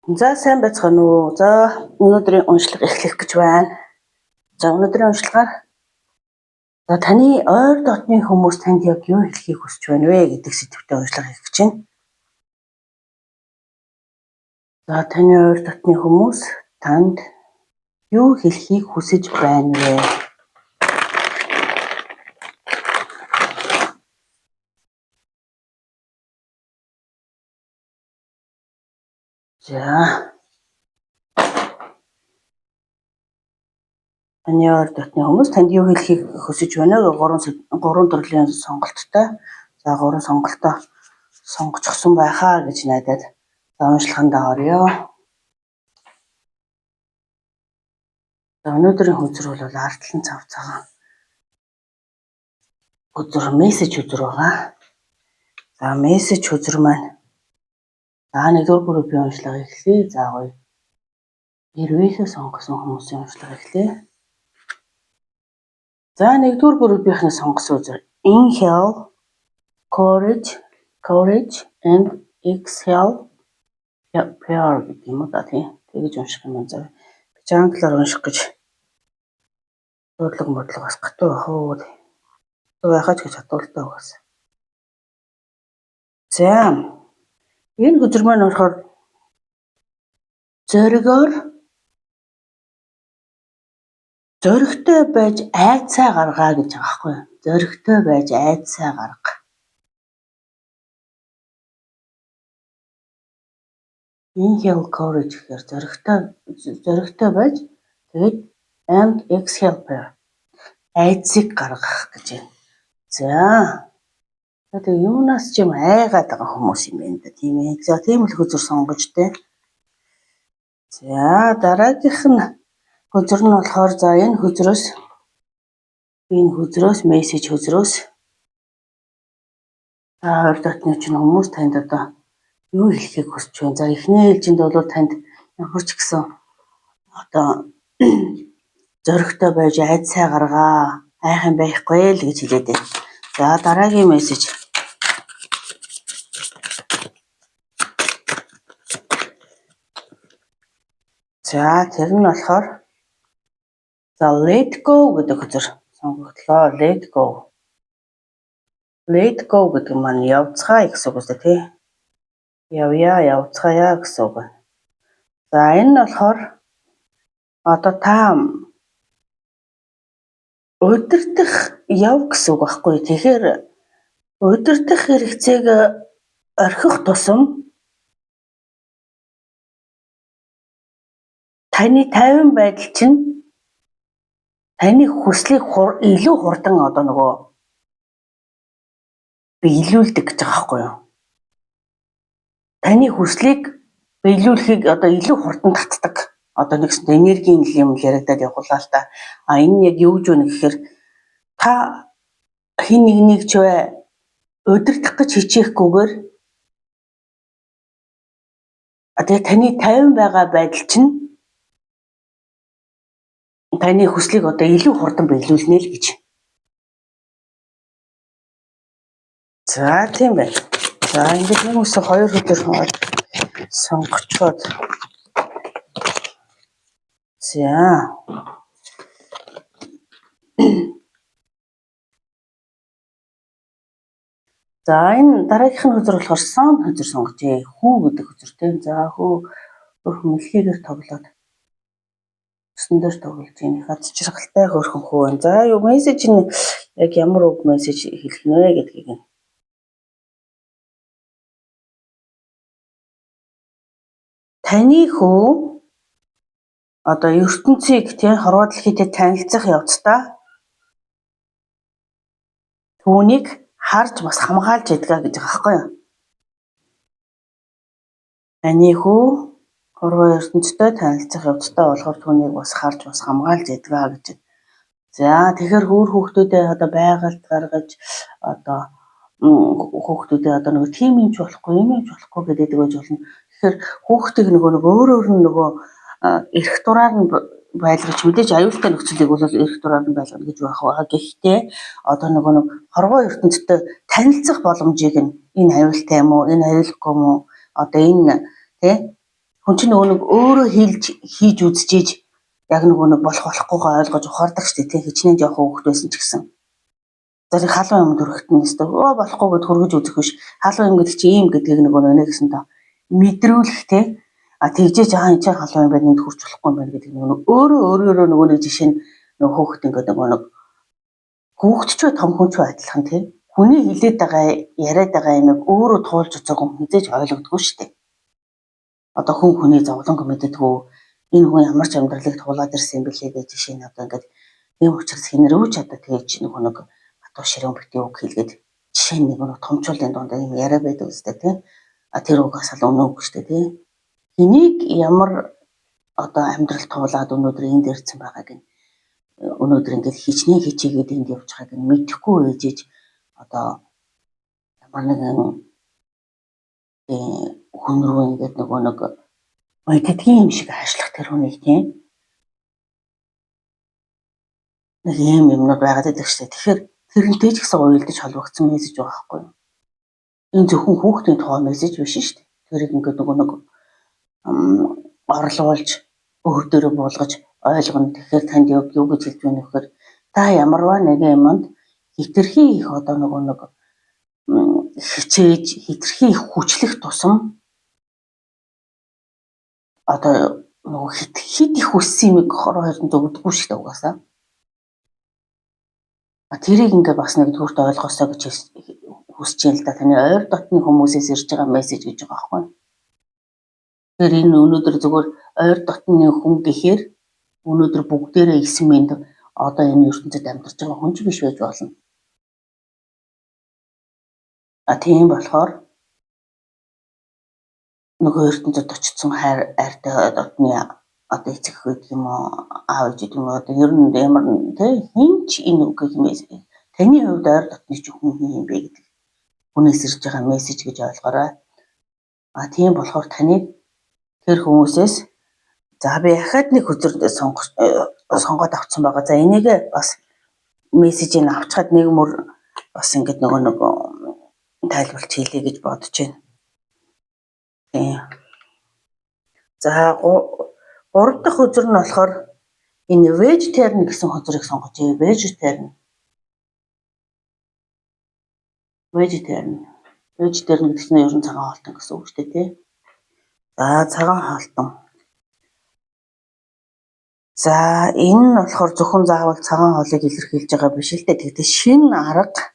За сайн байцгаана уу. За өнөөдрийн уншлага эхлэх гэж байна. За өнөөдрийн уншлагаар за таны ойр дотны хүмүүс танд яг юу хэлхийг хүсэж байна вэ гэдэг сэдвтэй уншлага хийх гэж байна. За таны ойр дотны хүмүүс танд юу хэлхийг хүсэж байна вэ? За таны ойр дотны хүмүүс танд юу хэлхийг хүсэж байна вэ? Гурван төрлийн сонголттой. За гурван сонголтоо сонгочихсон байхаа гэж найдаад за уншлагандаа оръё. За өнөөдрийн хөзөр бол ардлан цав цагаан хөзөр, мессеж хөзөр байгаа. За мессеж хөзөр маань за нэгдүгээр группийн уншлага эхлэе. За гоё. Эрвээхээ сонгосон хүмүүсийн уншлага эхлэе. За нэгдүгээр группийнхний сонгосон үзэр inhale, courage and exhale prayer гэдэг юм уу да тийм. Тэгэж унших юм байна зав. Би ч англиар унших гэж дуудлага модлого бас гатуу байх уу. Гатуу байхаа ч гэж чадвалтай угаас. За энэ хөзөр маань болохоор зоригоор зоригтой байж айцаа гаргаа гэж байгаа байхгүй юу? Зоригтой байж айцаа гарга. Inhale courage гэхээр зоригтой байж тэгээд and exhale prayer айцыг гаргах гэж байна. За тэгээ юунаас ч юм айгаад байгаа хүмүүс юм байна да тийм ээ. За тийм л хөзөр сонгож тэ. За дараагийнх нь хөзөр нь болохоор за энэ хөзрөөс мессеж хөзрөөс за ойр дотны чинь хүмүүс танд одоо юу хэлхийг хүсэж байна. За эхний ээлжинд бол танд ямар ч гэсэн одоо зоригтой байж айдсаа гаргаа, айх юм байхгүй л гэж хэлээд байна. За дараагийн мессеж. За тэр нь болохоор за let go гэдэг хөзөр сонгогдлоо. Let go. Let go гэдэг маань явцгаая гэсэн үг үстэй тий. Явъя, явцгаая гэсэн үг. За энэ нь болохоор одоо та удирдах яв гэсэн үг байхгүй. Тэгэхээр удирдах хэрэгцээг орхих тусам таны тайван байдал чинь таны хүслийг илүү хурдан одоо нөгөө биелүүлдэг гэж байгаа байхгүй юу? Таны хүслийг биелүүлэхийг одоо илүү хурдан татдаг. Одоо нэгсэн энергийн юм яригадаад явуулаа л та. А энэ нь яг юу гэж вэ гэхээр та хин нэгнийг ч бай удирдах гэж хичээхгүйгээр тэгээ таны тайван байгаа байдал чинь таны хүслийг одоо илүү хурдан биелүүлнэ л гэж. За тийм байна. За ингээд нэг үсэг хоёр хөдөр сонгочоод. За. За энэ дараагийнх нь хөзөр болохоор сон хөзөр сонгожээ. Хүү гэдэг хөзөр тийм. За хүү өөрхөн мэлхийгээр тоглоод өсөн дээр тоглож ийн хад чиргалтай хөөрхөн хүү байна. За юу мессеж нь яг ямар үг мессеж хэлэх нэ гэдгийг нь. Таны хүү одоо ертөнцийг тийм хорвоо дэлхийдээ танилцах явцдаа түүнийг харж бас хамгаалж ядгаа гэж байгаа байхгүй юу? Таны хүү хорвоо ертөнцтэй танилцах явцдаа болохоор түүнийг бас харж бас хамгаалж ядгаа гэж. За тэгэхээр хөөр хүүхдүүдээ одоо байгальд гаргаж одоо хүүхдүүдээ одоо нөгөө тим юмч болохгүй юм юмч болохгүй гэдэг байж болно. Тэгэхээр хүүхдийг нөгөө нэг өөр нь нөгөө эрх дураар нь байлгаж мэдээж аюултай нөхцөлийг бол эрх дураар нь байлгана гэж байх ба. Гэхдээ одоо нөгөө нэг хорвоо ертөнцтэй танилцах боломжийг нь энэ аюултай юм уу, энэ аюулгүй юм уу, одоо энэ тий Хүн чинь нөгөө нэг өөрөө хийлж хийж үзчихээж яг нөгөө нэг болох болохгүйгээ ойлгож ухаардаг шүү дээ тий. Хичнээн жоохон хүүхэд байсан ч гэсэн. За нэг халуун юм төрөхт нь өстө өө болохгүй гэд хөргөж үзэх биш. Халуун юм гэдэг чинь ийм гэдгийг нөгөө нэг гэсэн тоо мэдрүүлэх тий. А тэгжээж аа энэ чинь халуун юм байна, энд хүрч болохгүй юм байна гэдэг нөгөө өөрөө өөрөөрөө нөгөө нэг жишээ нь нөгөө хүүхэд ингээд нөгөө нэг хүүхэд ч бай том хүн ч бай адилхан тий. Хүний хэлээд байгаа яриад байгаа юмыг өөрөө туулж үзээгүй хүн хэзээ ч ойлгодгүй шүү дээ. Одоо хүн хүний зовлонг мэддэггүй, энэ хүн ямар ч амьдралыг туулаад ирсэн юм бэлээ гэж жишээ нь одоо ингээд ийм учраас хинэрвч одоо тэгэж нөгөө нэг батуу ширүүн битгий үг хэлгээд жишээ нь нэг томчуулын дунд ийм яриа байдаг үстэй тий. А тэр үг бас л үнэн үг шүү дээ тий. Хэнийг ямар одоо амьдрал туулаад өнөөдөр энд ирсэн байгааг нь өнөөдөр ингээд хичнээн хичээгээд энд явж байгааг нь мэдэхгүй ээжээж одоо ямар нэгэн хүн рүү ингээд нөгөө нэг мэддгийн юм шиг ажиллах тэр хүнийг тийм нэг ийм юмнууд байгаад байдаг шүү дээ. Тэгэхээр тэрнтэй ч гэсэн уялдаж холбогдсон мессеж байгаа байхгүй юу? Энэ зөвхөн хүүхдийн тухай мессеж биш шүү дээ. Тэрийг ингээд нөгөө нэг орлуулж өөр дээрээ буулгаж ойлгоно. Тэгэхээр танд юу гэж хэлж байна вэ гэхээр та ямарваа нэгэн юмд хитрхи их одоо нөгөө нэг хичээж хитрхи их хүчлэх тусам одоо нөгөө хит хит их хүссэн юмыг хороо хоёрт өгдөггүй шүү дээ угаасаа. Тэрийг ингээ бас нэгдүгüрт ойлгосоо гэж хүсэж байна л да. Таны ойр дотны хүмүүсээс ирж байгаа мессеж гэж байгаа байхгүй юу? Тэгэхээр энэ өнөөдөр зүгээр ойр дотны хүн гэхээр өнөөдөр бүгдээрээ 9 мэнд одоо энэ ертөнцид амьдарч байгаа хүн ч биш байж болно. А тийм болохоор нөгөө ертөнцид очсон хайр айртай дотны одоо эцэг их гэдэг юм уу, аав ээж гэдэг юм уу, одоо ер нь ямар тий хэн ч энэ үгийг таны хувьд ойр дотны чи хүн юм бэ гэдэг хүнээс ирж байгаа мессеж гэж ойлгоорой. А тийм болохоор таныг тэр хүмүүсээс за би ахаад нэг хөзөр сонгоод авчихсан байгаа. За энийг бас мессежийг авчихад нэг мөр бас ингээд нөгөө нэг тайлбарлаж хэлье гэж бодож байна. Тийм. За гурав дахь хөзөр нь болохоор энэ vegetarian гэсэн хөзрийг сонгож ив. Vegetarian. Vegetarian. Vegetarian гэдэг чинь ер нь цагаан хоолтон гэсэн үг шүү дээ, тий. За цагаан хоолтон. За энэ нь болохоор зөвхөн заавал цагаан хоолыг илэрхийлж байгаа биш л дээ. Тэгтээ шинэ арга,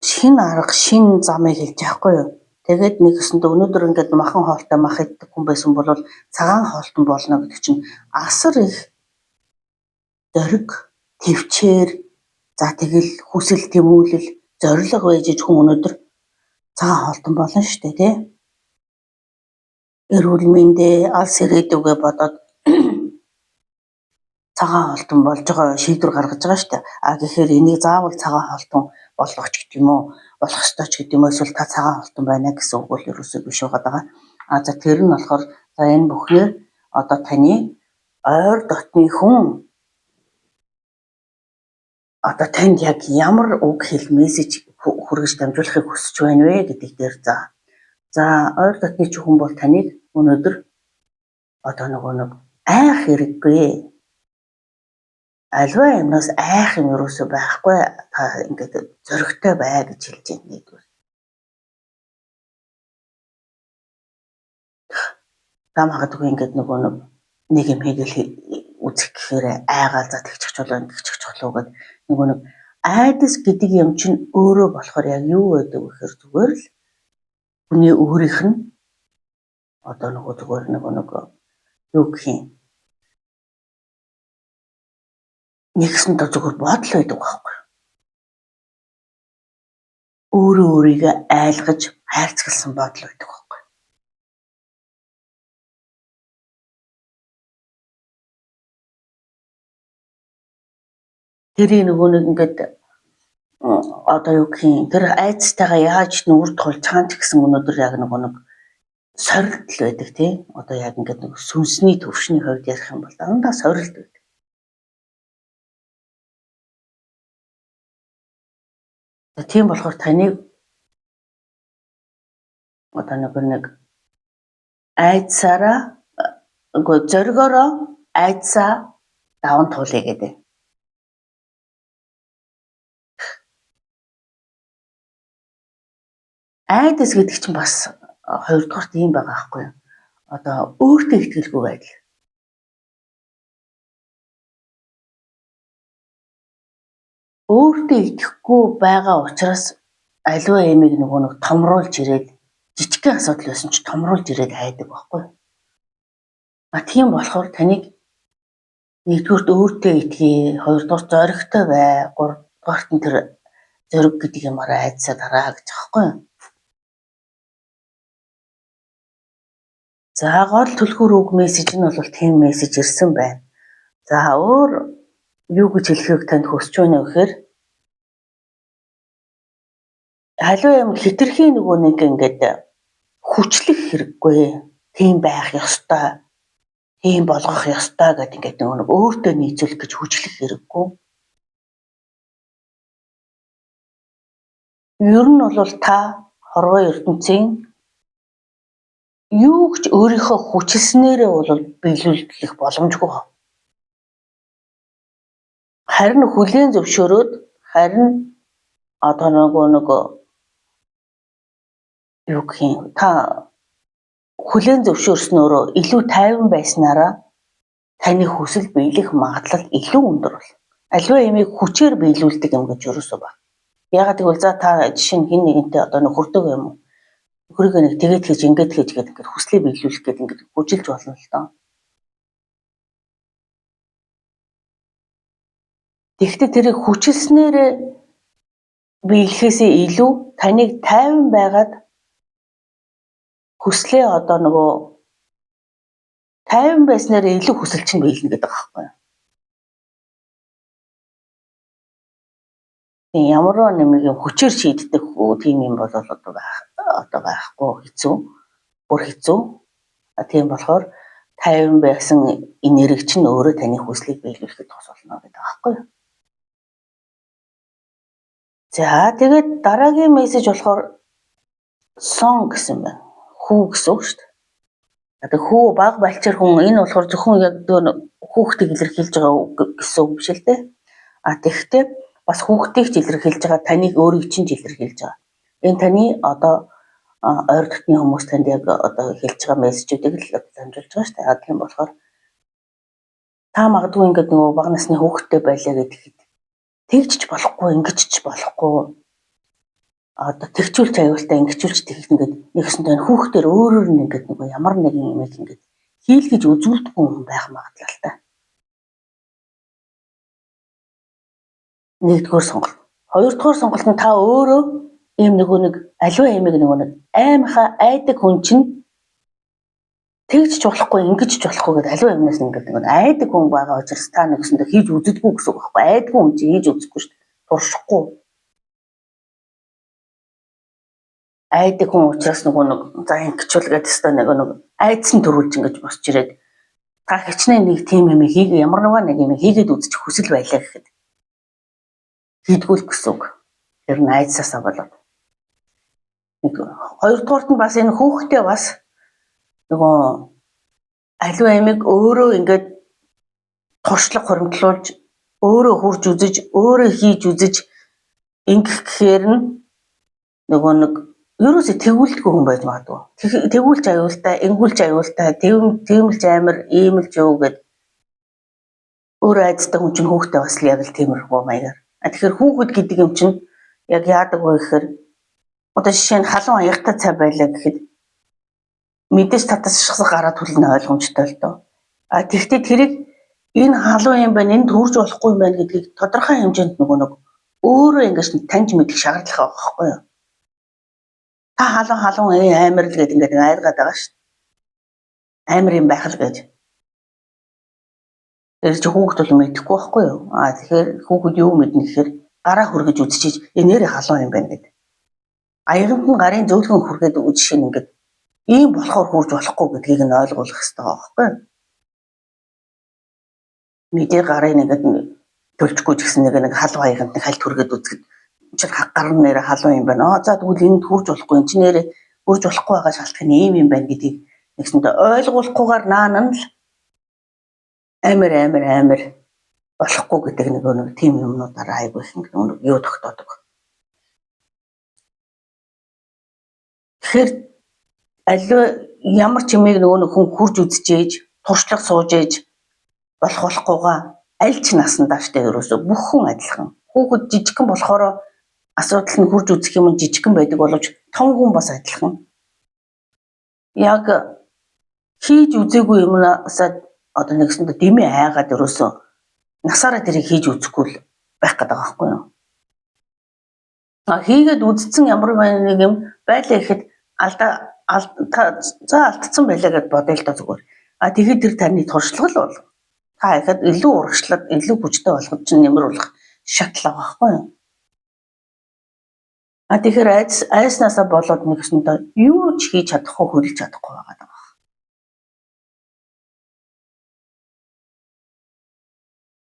шинэ замыг хэлж байгаа хгүй юу? Тэгээд нэг гэсэндээ өнөөдөр ингээд махан хоолтой мах иддэг хүн байсан бол цагаан хоолтон болно гэдэг чинь асар их зориг, төвчээр, за тэгэл хүсэл тэмүүлэл, зорилго байж хүн өнөөдөр цагаан хоолтон болно шүү дээ, тий? Эрүүл мэндээ, алс ирээдүгээ бодоод цагаан хоолтон болж байгаа шийдвэр гаргаж байгаа шүү дээ. А гэхээр энийг заавал цагаан хоолтон болох ч гэдэг юм уу, болох ёстой ч гэдэг юм уу, эсвэл та цагаан хоолтон байна гэсэн үг бол ерөөсөө биш байгаа. А за тэр нь болохоор за энэ бүхнээр одоо таны ойр дотны хүн одоо танд яг ямар үг хэл мессеж хүргэж дамжуулахыг хүсэж байна вэ гэдэг дээр за. За ойр дотны чи хүн бол таныг өнөөдөр одоо нөгөө нэг айх хэрэггүй. Альва юмнаас айх юм ерөөсөө байхгүй, та ингээд зоригтой бай гэж хэлж байна нэгдүгээр. Та магадгүй ингээд нөгөө нэг юм хийгээл үзэх гэхээр айгаал за тэгчих чулуу ингэчих чулуу гэд нөгөө нэг айдас гэдэг юм чинь өөрөө болохоор яг юу байдаг вэ гэхээр зүгээр л хүний өөрийнх нь одоо нөгөө зүгээр нөгөө нэг юу гэх юм нэгсэн доо зүгээр бодол байдаг байхгүй. Өөрөө өөрийгөө айлгаж хайрцагласан бодол байдаг байхгүй. Тэрийг нөгөө нэг ингээд одоо юу гэх юм тэр айцтайгаа яаж нүур тулж чаан ч гэсэн өнөөдөр яг нөгөө нэг сорилт л байдаг тий. Одоо яг ингээд нэг сүнсний төвшний хувьд ярих юм бол дандаа сорилт байдаг. Тийм болохоор таныг одоо нөгөө нэг Айдсаараа үгүй зоригоороо айдсаа даван туулъя гэдэг. Айдас гэдэг чинь бас хоёрдугаарт ийм байгаа байхгүй юу? Одоо өөртөө итгэлгүй байдал. Өөртөө итгэхгүй байгаа учраас аливаа ямиг нөгөө нэг томруулж ирээд жижигхэн асуудал байсан ч томруулж ирээд айдаг байхгүй юу? А тийм болохоор таныг нэгдүгüрт өөртөө итгий, хоёрдугаар зоригтой бай, гуравдугаарт нь тэр зориг гэдэг юмараа айдсаа дараа гэж аахгүй юу? За гол түлхүүр үг мессеж нь бол тийм мессеж ирсэн байна. За өөр юу гэж хэлэхийг танд хүсэж байна вэ гэхээр аливаа юм хэтэрхий нөгөө нэг ингээд хүчлэх хэрэггүй. Тийм байх ёстой. Тийм болгох ёстой гэдэг ингээд нөгөө нэг өөртөө нийцүүлэх гэж хүчлэх хэрэггүй. Ер нь бол та хорвоо ертөнцийн юу ч өөрийнхөө хүчилснээрээ бол биелүүлэх боломжгүй. Харин хүлээн зөвшөөрөөд харин одоо нөгөө нэг юу гэх юм та хүлээн зөвшөөрснөөрөө илүү тайван байснараа таны хүсэл биелэх магадлал илүү өндөр болно. Аливаа ямыг хүчээр биелүүлдэг юм гэж юусоо ба. Яагаад гэвэл за та жишээ нь хэн нэгэнтэй одоо нөхөртөө юм уу? Нөхрийгөө нэг тэгээд хийж ингээд хийж гэдэг ингээд хүслээ биелүүлэх гэдэг ингээд хүчилж болно л доо. Тэгэхдээ тэрийг хүчилснээрээ биелэхээсээ илүү таныг тайван байгаад хүслээ одоо нөгөө тайван байснаар илүү хүсэл чинь биелнэ гэдэг байгаа байхгүй юу? Тийм ямар нэг юм хүчээр шийддэг тийм юм бол одоо байх одоо байхгүй хэцүү. Бүр хэцүү. Тийм болохоор тайван байсан энерги чинь өөрөө таны хүслийг биелүүлэхэд тус болно гэдэг байгаа байхгүй юу? За тэгээд дараагийн мессеж болохоор сон гэсэн байна. Хүү гэсэн үг шүү дээ. Одоо хүү баг балчир хүн энэ болохоор зөвхөн яг хүүхдийг илэрхийлж байгаа гэсэн үг биш л дээ. А тэгэхдээ бас хүүхдийг ч илэрхийлж байгаа, таныг өөрийг чинь ч илэрхийлж байгаа. Энэ таны одоо ойр дотны хүмүүс танд яг одоо хэлж байгаа мессежүүдийг л дамжуулж байгаа шүү дээ. А тийм болохоор та магадгүй ингээд нөгөө бага насны хүүхэдтэй байлаа гэхэд тэгж ч болохгүй, ингэж ч болохгүй. Одоо тэгчүүлч аюултай, ингэчүүлч тэгэх ингээд нэгсэнтэй энэ хүүхдээр өөрөөр нь ингээд нөгөө ямар нэгэн юмыг ингээд хийлгэж үзүүлдэггүй хүн байх магадлалтай. Нэгдүгээр сонголт. Хоёрдугаар сонголт нь та өөрөө ийм нөгөө нэг аливаа юмыг нөгөө нэг аймхаа айдаг хүн чинь тэгж ч болохгүй, ингэж ч болохгүй гэдэг аливаа юмнаас ингээд нөгөө айдаг хүн байгаа учраас та нэгсэндээ хийж үздэггүй гэсэн үг байхгүй. Айдгүй хүн чинь хийж үзэхгүй шүү дээ. Туршихгүй. Айдаг хүн учраас нөгөө нэг за ингэчүүл гэдэг өстой нөгөө нэг айдсан төрүүлж ингэж босч ирээд та хичнээн нэг тийм юм хийгээ ямар нэг юм хийгээд үзчих хүсэл байлаа гэхэд хийдгүү л гэсэн үг. Тэр нь айдсаасаа болоод. Нэг хоёрдугаарт нь бас энэ хүүхдээ бас нөгөө аливаа ямиг өөрөө ингээд туршлага хуримтлуулж өөрөө хурж үзэж өөрөө хийж үзэж ингэх гэхээр нь нөгөө нэг ерөөсөө тэгүүлдэггүй хүн байж магадгүй. Тэгүүлч аюултай, ингүүлч аюултай, тэгмэлж амар, иймэлж юу гэд өөр айдастай хүн чинь хүүхдээ бас л яг л тиймэрхүү маягаар. А тэгэхээр хүүхэд гэдэг юм чинь яг яадаг вэ гэхээр одоо жишээ нь халуун аягтай цай байлаа гэхэд мэдээж татаас шахсаг гараад түлнэ ойлгомжтой л доо. А тэгвэл тэрийг энэ халуун юм байна, энэ төрж болохгүй юм байна гэдгийг тодорхой хэмжээнд нөгөө нэг өөрөө ингэж таньж мэдэх шаардлага байгаа байхгүй юу? Та халуун халуун амар л гэдэг ингээд айргаад байгаа шүү дээ. Амар юм байх л гэж. Тэр чи хүүхэд бол мэдэхгүй байхгүй юу? А тэгэхээр хүүхэд юу мэднэ гэхээр гараа хүргэж үзчихэж энэ нэрээ халуун юм байна гэдэг. Аяганд нь гарын зөөлхөн хүргээд үзшин ингээд ийм болохоор хурж болохгүй гэдгийг нь ойлгуулах хэрэгтэй байгаа байхгүй юу? Мэдээ гарын нэгэд төлчихгүй ч гэсэн нэг нэг халуун аяганд нэг хальт хүргээд үзэхэд чи гар нь нэрээ халуун юм байна. Аа за тэгвэл энд хурж болохгүй энэ чи нэрээ хурж болохгүй байгаа шалтгаан ийм юм байна гэдгийг Нэгсэндээ ойлгуулахгүйгээр наан нь л амар амар амар болохгүй гэдэг нэг нэг тийм юмнуудаар айгүй их нэг юу тогтоодог. Тэгэхээр аливаа ямар ч юмыг нөгөө нэг хүн хурж үзчихээж, туршлага сууж ээж болох болохгүйгаа аль ч насандаа штэ ерөөсөө бүх хүн адилхан. Хүүхэд жижигхэн болохоор асуудал нь хурж үзэх юм жижигхэн байдаг боловч том хүн бас адилхан. Яг хийж үзээгүй юмнасаа одоо нэгсэндээ дэмий айгаад ерөөсөө насаараа тэрийг хийж үзэхгүй л байх гэдэг байгаа байхгүй юу? А хийгээд үзсэн ямар нэг юм байлаа гэхэд алдаа за алдсан байлаа гэд бодъё л доо зүгээр. А тэгэхэд тэр таны туршлага л бол та ихэд илүү урагшлаад илүү хүчтэй болоход чинь нэмэр болох шатлал байгаа байхгүй юу? А тэгэхээр айснаасаа болоод нэгсэндээ юу ч хийж чадахгүй хөдөлж чадахгүй байгаа даа.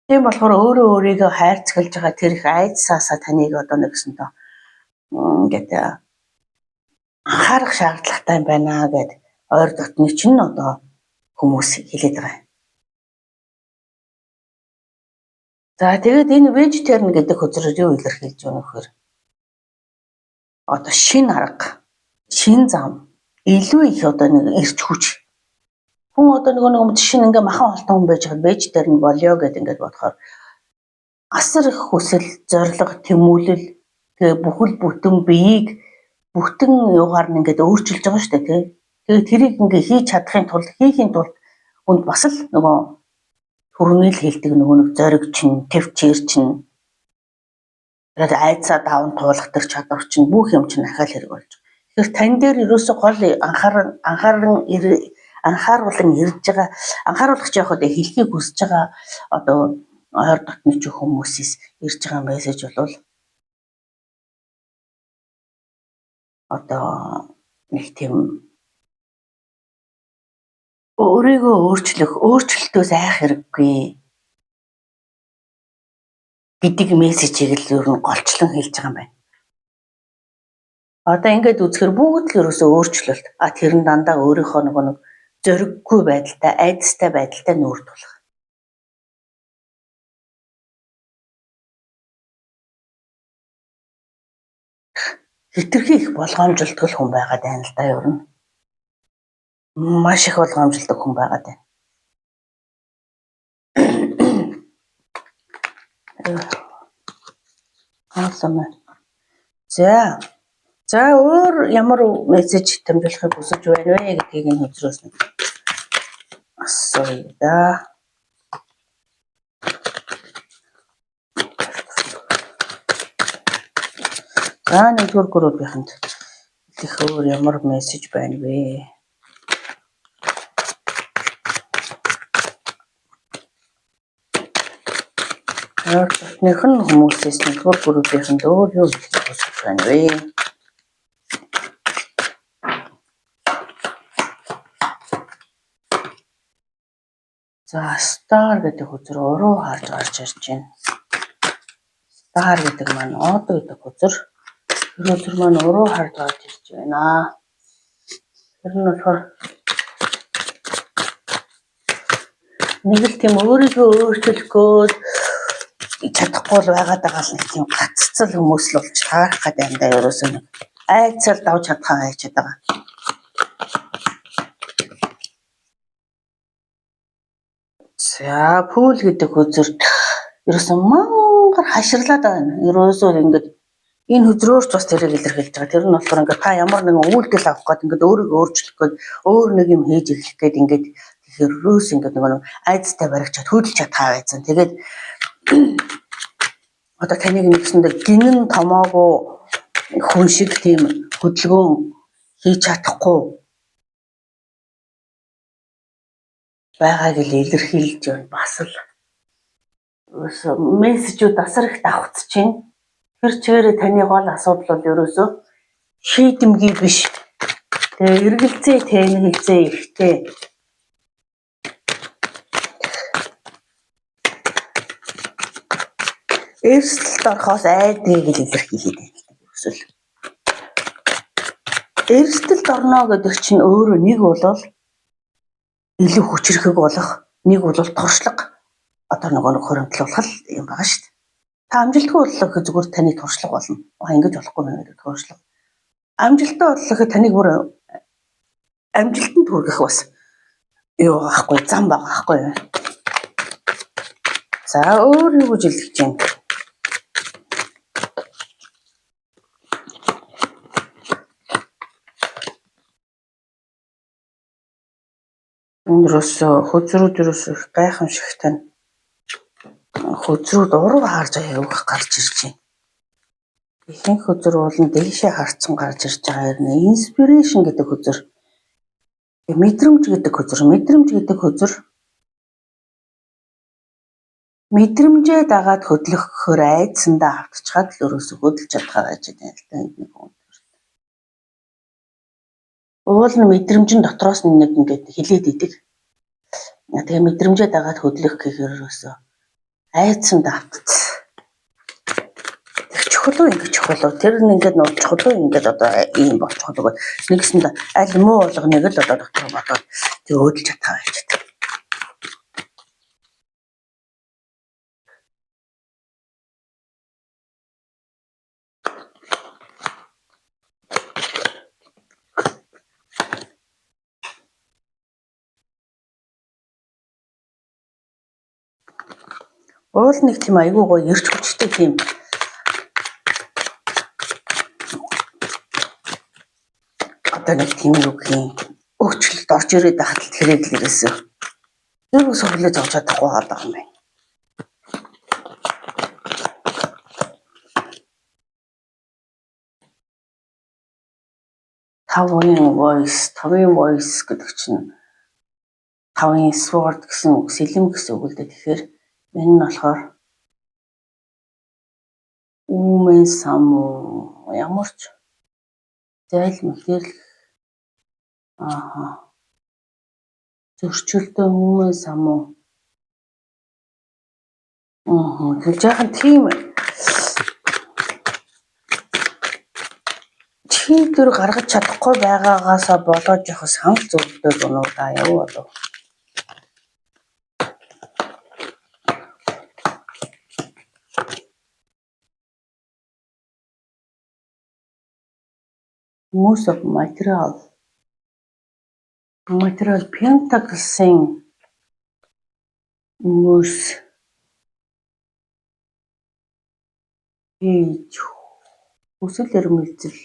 Тийм болохоор өөрөө өөрийгөө хайрцаглаж байгаа тэр их айдсаасаа таныг одоо нэгсэндээ ингээд анхаарах шаардлагатай юм байна гэд ойр дотны чинь одоо хүмүүс хэлээд байгаа юм. За тэгээд энэ vegetarian гэдэг хөзрөөр юу илэрхийлж байна гэхээр одоо шин арга, шин зам, илүү их одоо нэг эрч хүч. Хүн одоо нөгөө нэг жишээ нь ингээ махан холтон хүн байж байхад vegetarian болёо гэд ингээд бодохоор асар их хүсэл, зорилго, тэмүүлэл тэгээ бүхэл бүтэн биеийг бүтэн юугаар нь ингээд өөрчилж байгаа шүү дээ тий. Тэгээ тэрийг ингээ хийж чадахын тулд хийхийн тулд хүнд бас л нөгөө түрүүний л хэлдэг нөгөө нэг зориг чинь, төвчээр чинь тэгээд айцаа даван туулах тэр чадвар чинь бүх юм чинь ахаал хэрэг болж байгаа. Тэгэхээр тань дээр ерөөсөө гол анхааруулан ирж байгаа анхааруулах яг одоо хэлхийг хүсэж байгаа одоо ойр дотны ч хүмүүсээс ирж байгаа мессеж бол одоо нэг тийм өөрийгөө өөрчлөх, өөрчлөлтөөс айх хэрэггүй гэдэг мессежийг л ер нь голчлон хэлж байгаа юм байна. Одоо ингээд үзэхэр бүгд л ерөөсөө өөрчлөлт. А тэр нь дандаа өөрийнхөө нөгөө нэг зориггүй байдалтай, айдастай байдалтай нүүр тулах. Хэтэрхий их болгоомжилдог хүн байгаад байна л да ер нь. Маш их болгоомжилдог хүн байгаад байна. Хаалаа. За. За өөр ямар мессеж дамжуулахыг хүсэж байна вэ гэдгийг энэ хөзрөөс нь асууя да. За нэгдүгээр группийнхэнд их өөр ямар мессеж байна вэ? Ойр дотных нь хүмүүсээс нэгдүгээр группийнхэнд өөр юу хэлэх хүсэж байна вэ? За star гэдэг хөзөр уруу харж гарч ирж байна. Star гэдэг маань од гэдэг хөзөр. Тэр хөзөр маань уруу харж гарч ирж байна. Тэр нь болохоор нэг л тийм өөрийгөө өөрчлөх гээд чадахгүй л байгаад байгаа л нэг тийм гаццал хүмүүс л болж таарах гэдэг юм да ерөөсөө нэг айцал давж чадхаа хайчаад байгаа. За пүүл гэдэг хөзөрт ерөөсөө мангар хаширлаад байна. Ерөөсөө ингээд энэ хөзрөөр ч бас тэрийг илэрхийлж байгаа. Тэр нь болохоор ингээд та ямар нэгэн үйлдэл авах гээд ингээд өөрийгөө өөрчлөх гээд өөр нэг юм хийж эхлэх гээд ингээд тэгэхээр ерөөс ингээд нөгөө айцтай баригчаад хөдөлж чадхаа байсан. Тэгээд одоо таныг нэгсэндээ гинэн томоогүй хүн шиг тийм хөдөлгөөн хийж чадахгүй байгааг л илэрхийлж байна. Бас л мессежүүд асар их давхцаж байна. Тэр чигээр таны гол асуудал бол ерөөсөө шийдэмгий биш. Тэгээ эргэлзээ тэнхэлзээ ихтэй. Эрсдэлд орохоос айдгийг л илэрхийлээд байна. Ерөөсөө л. Эрсдэлд орно гэдэг чинь өөрөө нэг болол Илүү хүчирхэг болох, нэг бол туршлага, одоо нөгөө нэг хуримтлуулах юм байгаа шүү дээ. Та амжилтгүй боллоо гэхэд зүгээр таны туршлага болно. А, ингэж болохгүй байна гэдэг туршлага. Амжилттай боллоо гэхэд таныг бүр амжилтанд хүргэх бас юу байхгүй, зам байгаа байхгүй юу? За, өөр юу гэж хэлэх гэж байна? Энэ ерөөсөө хөзрүүд ерөөсөө их гайхамшигтай. Хөзрүүд уруу харж явах гарч ирж байна. Ихэнх хөзөр бол нь дээшээ харцсан гарч ирж байгаа юм. Inspiration гэдэг хөзөр. Мэдрэмж гэдэг хөзөр, мэдрэмж гэдэг хөзөр, мэдрэмжээ дагаад хөдлөх гэхээр айдсандаа автчихаад л өөрөөсөө хөдөлж чадхаа байж байна л да, энд нэг хүн. Уул нь мэдрэмжин дотроос нь нэг ингээд хилээд идэг. Тэгээ мэдрэмжээ дагаад хөдлөх гэхээр ерөөсөө айдсанд автц. Тэг чухал уу, ингэ чухал уу, тэр нь ингээд нуучих уу, ингээд одоо ийм болчих уу гэд нэгсэнд аль муу болгоныг л одоо дотор бодоод тэг хөдөлж чадхаа байж байгаа. Уул нэг тийм айгүй гоё эрч хүчтэй тийм одоо нэг тийм юу гэх юм, өөрчлөлт орж ирээд байхад л тэрэг л ерөөсөө ерөөсөө хүлээж авч чадахгүй байгаа юм байна. Тавын voice, тавын voice гэдэг чинь тавын sword гэсэн үг, сэлэм гэсэн үг л дээ. Тэгэхээр энэ нь болохоор үүмэн сам уу, ямар ч зайлм ихээр л ааха зөрчилдөө үүмэн сам уу. Аа, тэр жаахан тийм шийдвэр гаргаж чадахгүй байгаагаасаа болоод жоохон санал зөвлөдөг юм уу да, юу болов. Most of material Pentacles-ийн мөс хийж хүсэл эрмэлзэл.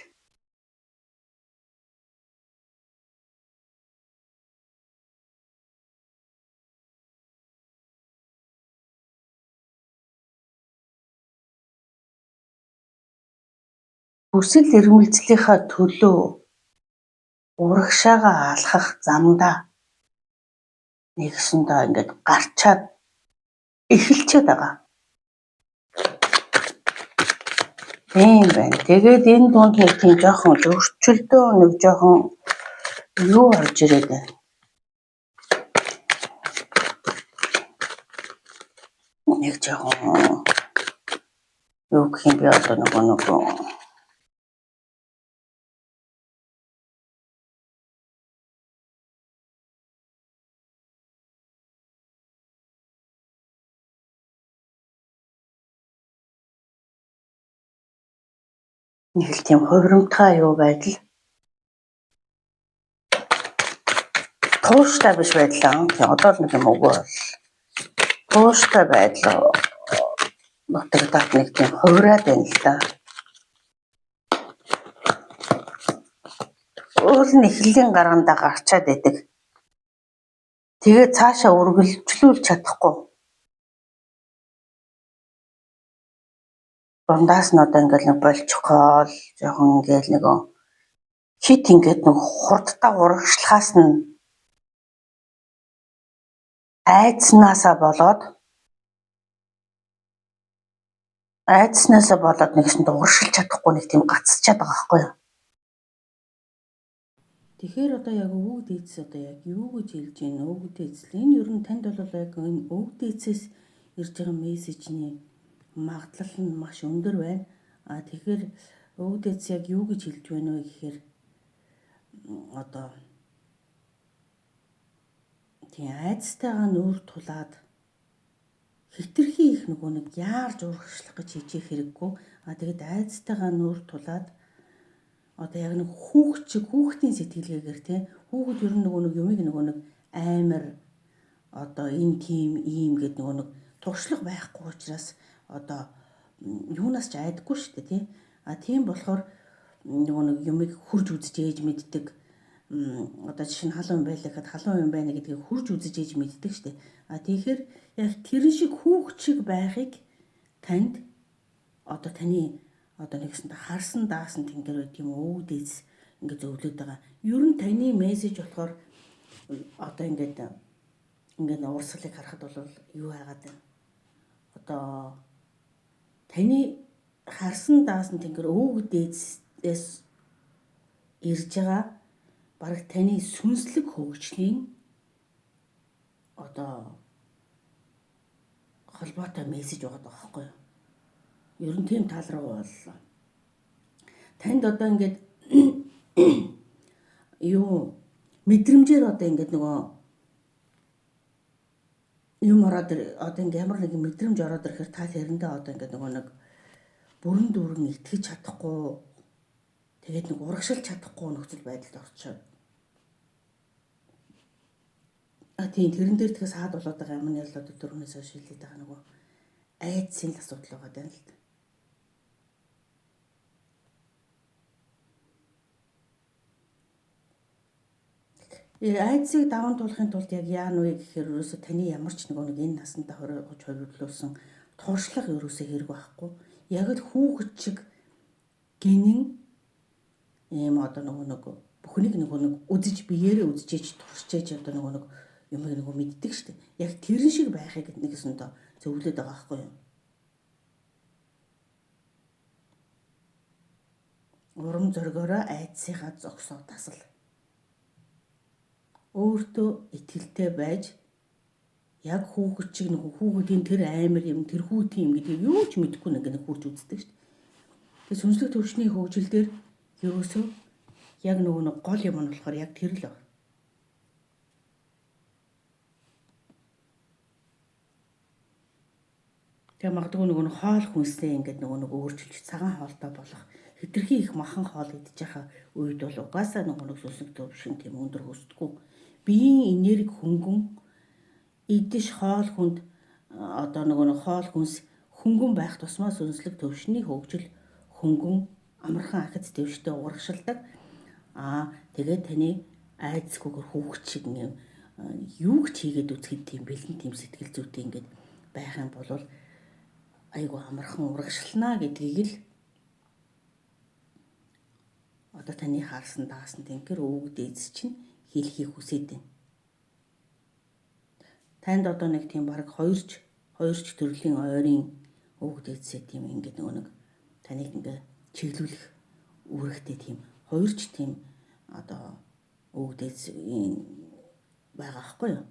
Хүсэл эрмэлзлийнхаа төлөө урагшаага алхах замдаа нэгсэндээ ингээд гарчаад эхэлчихэд байгаа. Тийм байна. Тэгээд энэ дунд нэг тийм жоохон зөрчилдөө, нэг жоохон юу орж ирээд байна. Нэг жоохон юу гэх юм бэ, одоо нөгөө нэг л тийм хувирамтгай юу байдал, тууштай биш байдлаа. Тийм, одоо л нэг юм үгүй бол тууштай байдал нутагдаад нэг тийм хувираад байна л да. Уул нь эхлэлийн гаргандаа гарчаад байдаг. Тэгээд цаашаа үргэлжлүүлж чадахгүй. Дундаас нь одоо ингээл нэг болчихгоол жоохон ингээл нэг хит ингээд нэг хурдтай урагшлахаас нь айдснаасаа болоод нэгсэн урагшилж чадахгүй нэг тийм гацчаад байгаа байхгүй юу? Тэгэхээр одоо яг өвөг дээдс одоо яг юу гэж хэлж байна? Өвөг дээдс энэ ер нь танд бол яг энэ өвөг дээдсээс ирж байгаа мессежний магадлал нь маш өндөр байна. А, тэгэхээр өвөг дээдс яг юу гэж хэлж байна вэ гэхээр одоо Тийм айдастайгаа нүүр тулаад хэтэрхий их нөгөө нэг яарж урагшлах гэж хичээх хэрэггүй. А тэгэд айдастайгаа нүүр тулаад одоо яг нэг хүүхд чиг хүүхдийн сэтгэлгээгээр тийм хүүхэд ер нь нөгөө нэг юмыг нөгөө нэг амар одоо энэ тийм ийм гэд нөгөө нэг туршлага байхгүй учраас одоо юунаас ч айдаггүй шүү дээ тийм. А тийм болохоор нөгөө нэг юмыг хурж үзэж ээж мэддэг. Одоо жишээ нь халуун байлаа гэхэд халуун юм байна гэдгийг хурж үзэж ээж мэддэг шүү дээ. А тэгэхээр яг тэрэн шиг хүүхд шиг байхыг танд одоо таны одоо нэгсэнд харсан даасан тэнгэр байт юм өвөг дээдс ингээд зөвлөд байгаа. Ер нь таны мессеж болохоор одоо ингээд ингээд урсгалыг харахад бол юу хайгаад байна? Одоо таны харсан даасан тэнгэр өвөг дээдсээс ирж байгаа бараг таны сүнслэг хөгжлийн одоо холбоотой мессеж байгаа байхгүй юу? Ер нь тийм тал руу боллоо. Танд одоо ингээд юу мэдрэмжээр одоо ингээд нөгөө юм ороод одоо ингээд ямар нэгэн мэдрэмж ороод ирэхээр та тэрэндээ одоо ингээд нөгөө нэг бүрэн дүүрэн итгэж чадахгүй тэгээд нэг урагшилж чадахгүй нөхцөл байдалд орчоод. А тийм тэрэн дээр тэгэхээр саад болоод байгаа юм нь л одоо түрүүнээс хойш хэлээд байгаа нөгөө айдсын л асуудал байгаа даа л да. Айдсыг даван туулахын тулд яг яана вэ гэхээр ерөөсө таны ямар ч нөгөө нэг энэ насандаа 20 30 хувирлуулсан туршлага ерөөсө хэрэг байхгүй. Яг л хүүхэд шиг гинэн ийм одоо нөгөө нэг бүхнийг нөгөө нэг үзэж биеэрээ үзчихэж туршиж одоо нөгөө нэг юмыг нөгөө мэддэг штэ. Яг тэрэн шиг байхыг нэгсэндээ зөвлөд байгаа байхгүй юу? Урам зоригоороо айдсынхаа зогсоо тасал. Өөртөө итгэлтэй байж яг хүүхэд шиг нөгөө хүүхдийн тэр аймар юм тэр хүүтийн юм гэдгийг юу ч мэдэхгүй нэг нэг хурж үздэг шүү дээ. Тэгээ сүнслэг төвшний хөгжил дээр ерөөсөө яг нөгөө нэг гол юм нь болохоор яг тэр л байна. Тэгээ магадгүй нөгөө нэг хоол хүнсээ ингээд нөгөө нэг өөрчилж цагаан хоолтой болох хэтэрхий их махан хоол идэж байгаа үед бол угаасаа нөгөө нэг сүнслэг төвшин тийм өндөр өсдөггүй. Биеийн энерги хөнгөн идэж хоол хүнд одоо нөгөө нэг хоол хүнс хөнгөн байх тусмаа сүнслэг төвшний хөгжил хөнгөн амархан ахиц дэвштэй урагшилдаг. Аа тэгээд таны айдсгүйгээр хүүхд шиг юм юу ч хийгээд үзэхэд тийм бэлэн тийм сэтгэл зүйтэй ингээд байх юм бол айгу амархан урагшлана гэдгийг л одоо таны харсан даасан тэнгэр өвөг дээдс чинь хэлхийг хүсээд байна. Танд одоо нэг тийм баг хоёр ч төрлийн ойрын өвөг дээдсээ тийм ингээд нөгөө нэг таныг ингээ чиглүүлэх үүрэгтэй тийм хоёр ч тийм одоо өвөг дээдс байгаа байхгүй юу?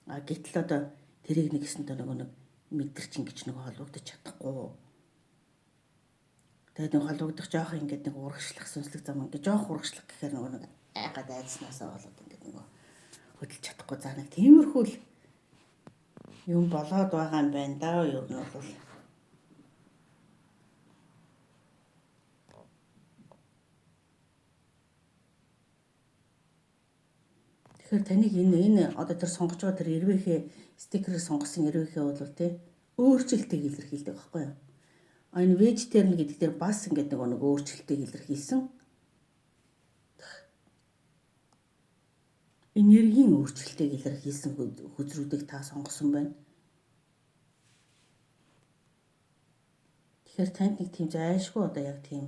А гэтэл одоо тэрийг нэг гэсэнтэй нөгөө нэг мэдэрч ингэж нөгөө холбогдож чадахгүй. Тэгээд нэг холбогдох жоох ингээд нэг урагшлах сүнслэг зам ингээд жоох урагшлах гэхээр нөгөө нэг айгаад айдснаасаа болоод ингээд нөгөө хөдөлж чадахгүй. За нэг тиймэрхүү л юм болоод байгаа юм байна даа ер нь бол. Тэгэхээр таныг энэ одоо тэр сонгож байгаа тэр эрвээхээ стикерээр сонгосон эрвээхээ бол тий өөрчлөлтийг илэрхийлдэг байхгүй юу? А энэ vegetarian гэдэг дээр бас ингээд нөгөө нэг өөрчлөлтийг илэрхийлсэн. Энергийн өөрчлөлтийг илэрхийлсэн хөзрүүдийг та сонгосон байна. Тэгэхээр танд нэг тийм зайлшгүй одоо яг тийм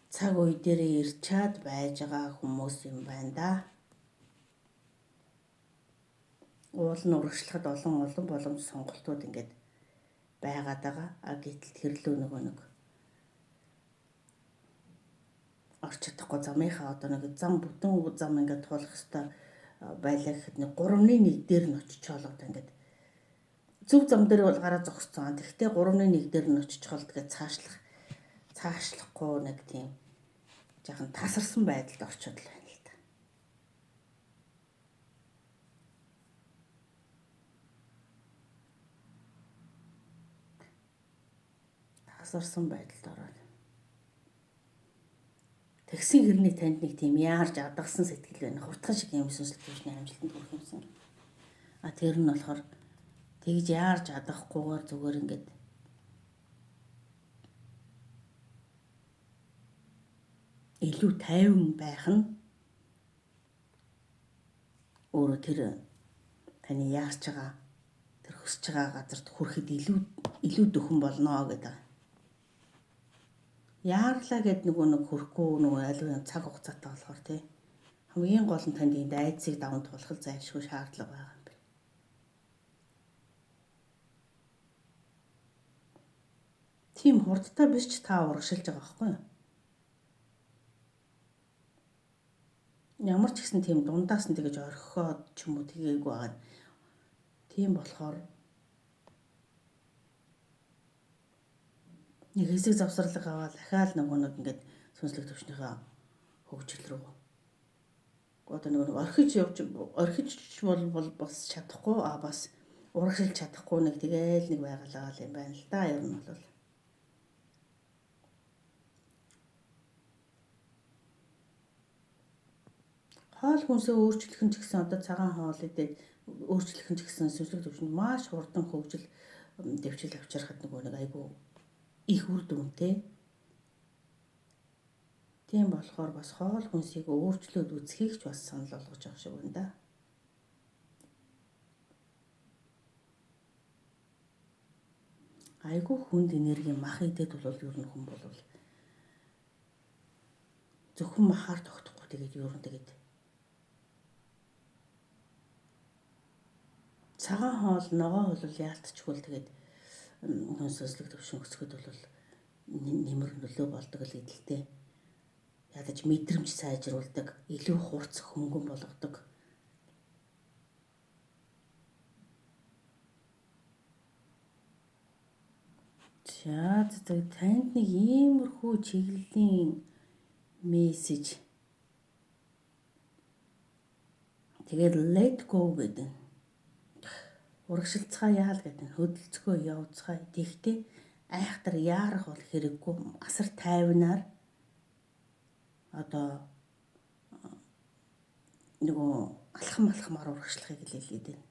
цаг үе дээрээ ирчээд байж байгаа хүмүүс юм байна да. Уул нь урагшлахад олон олон боломж сонголтууд ингээд байгаад байгаа. А гэтэл тэрлөө нөгөө нэг орч чадахгүй замынхаа одоо нэг зам бүтэн зам ингээд туулах хэвээр байлаа гэхэд нэг 3-1 дээр нь очичоол одоо ингээд зөв зам дээр бол гараа зогсцсон. Тэгэхдээ 3-1 дээр нь очичоол тэгээд цаашлахгүй нэг тийм жаахан тасарсан байдалд орчод л байна л да. Асарсан байдалд ороод. Тэгсэн хэрнээ танд нэг тийм яарж адагсан сэтгэл байна. Хурдхан шиг юм сүнслэг түвшний амжилтанд хүрэх юмсан. А тэр нь болохоор тэгж яарж адахгүйгээр зүгээр ингээд илүү тайван байх нь өөрөө тэр таны яарч байгаа тэр хөсөж байгаа газарт хүрэхэд илүү дөхөн болно гэдэг. Яарлаа гэд нөгөө нэг хүрэхгүй нөгөө аливаа цаг хугацаатай болохоор тий. Хамгийн гол нь танд энд айдсыг даван туулах зайлшгүй шаардлага байгаа юм байна. Тийм хурдтай биш ч та урагшилж байгаа байхгүй юу? Ямар ч гэсэн тийм дундаас нь тэгэж орхиод ч юм уу тгээгүй байгаа. Тийм болохоор нэг хэсэг завсарлага аваад дахиад нөгөө нэг ингээд сүнслэг төвшнийхөө хөгжил рүү одоо нөгөө нэг орхиж явж орхиж бол бас чадахгүй а бас урагшилж чадахгүй нэг тэгээл нэг байгалаа юм байна л да. Ер нь бол хоол хүнсээ өөрчлөх нь ч гэсэн одоо цагаан хоол идээд өөрчлөх нь ч гэсэн сүнслэг төвшөнд маш хурдан хөгжил дэвшил авчирхад нөгөө нэг айгүй их үр дүнтэй. Тийм болохоор бас хоол хүнсийг өөрчлөөд үзхийг ч бас санал болгож байгаа шиг байна да. Айгүй хүнд энерги мах идээд бол ер нь хүн бол зөвхөн махаар тогтохгүй тэгээд ер нь тэгээд цагаан хоол, ногоо бол яалтчгүй л тэгээд хүн сүнслэг төвшин өсгөхөд бол нэмэр нөлөө болдог л гэдэлтэй. Ядаж мэдрэмж сайжруулдаг, илүү хурц хөнгөн болгодог. За танд нэг иймэрхүү чиглэлийн мессеж. Тэгээд let go гэдэг. Урагшилцгаа яал гэдэг. Хөдөлцгөө явцгаа. Тэгтээ айхтар яарах бол хэрэггүй. Асар тайвнаар одоо нөгөө алхам алхмаар урагшлахыг л хэлээд байна.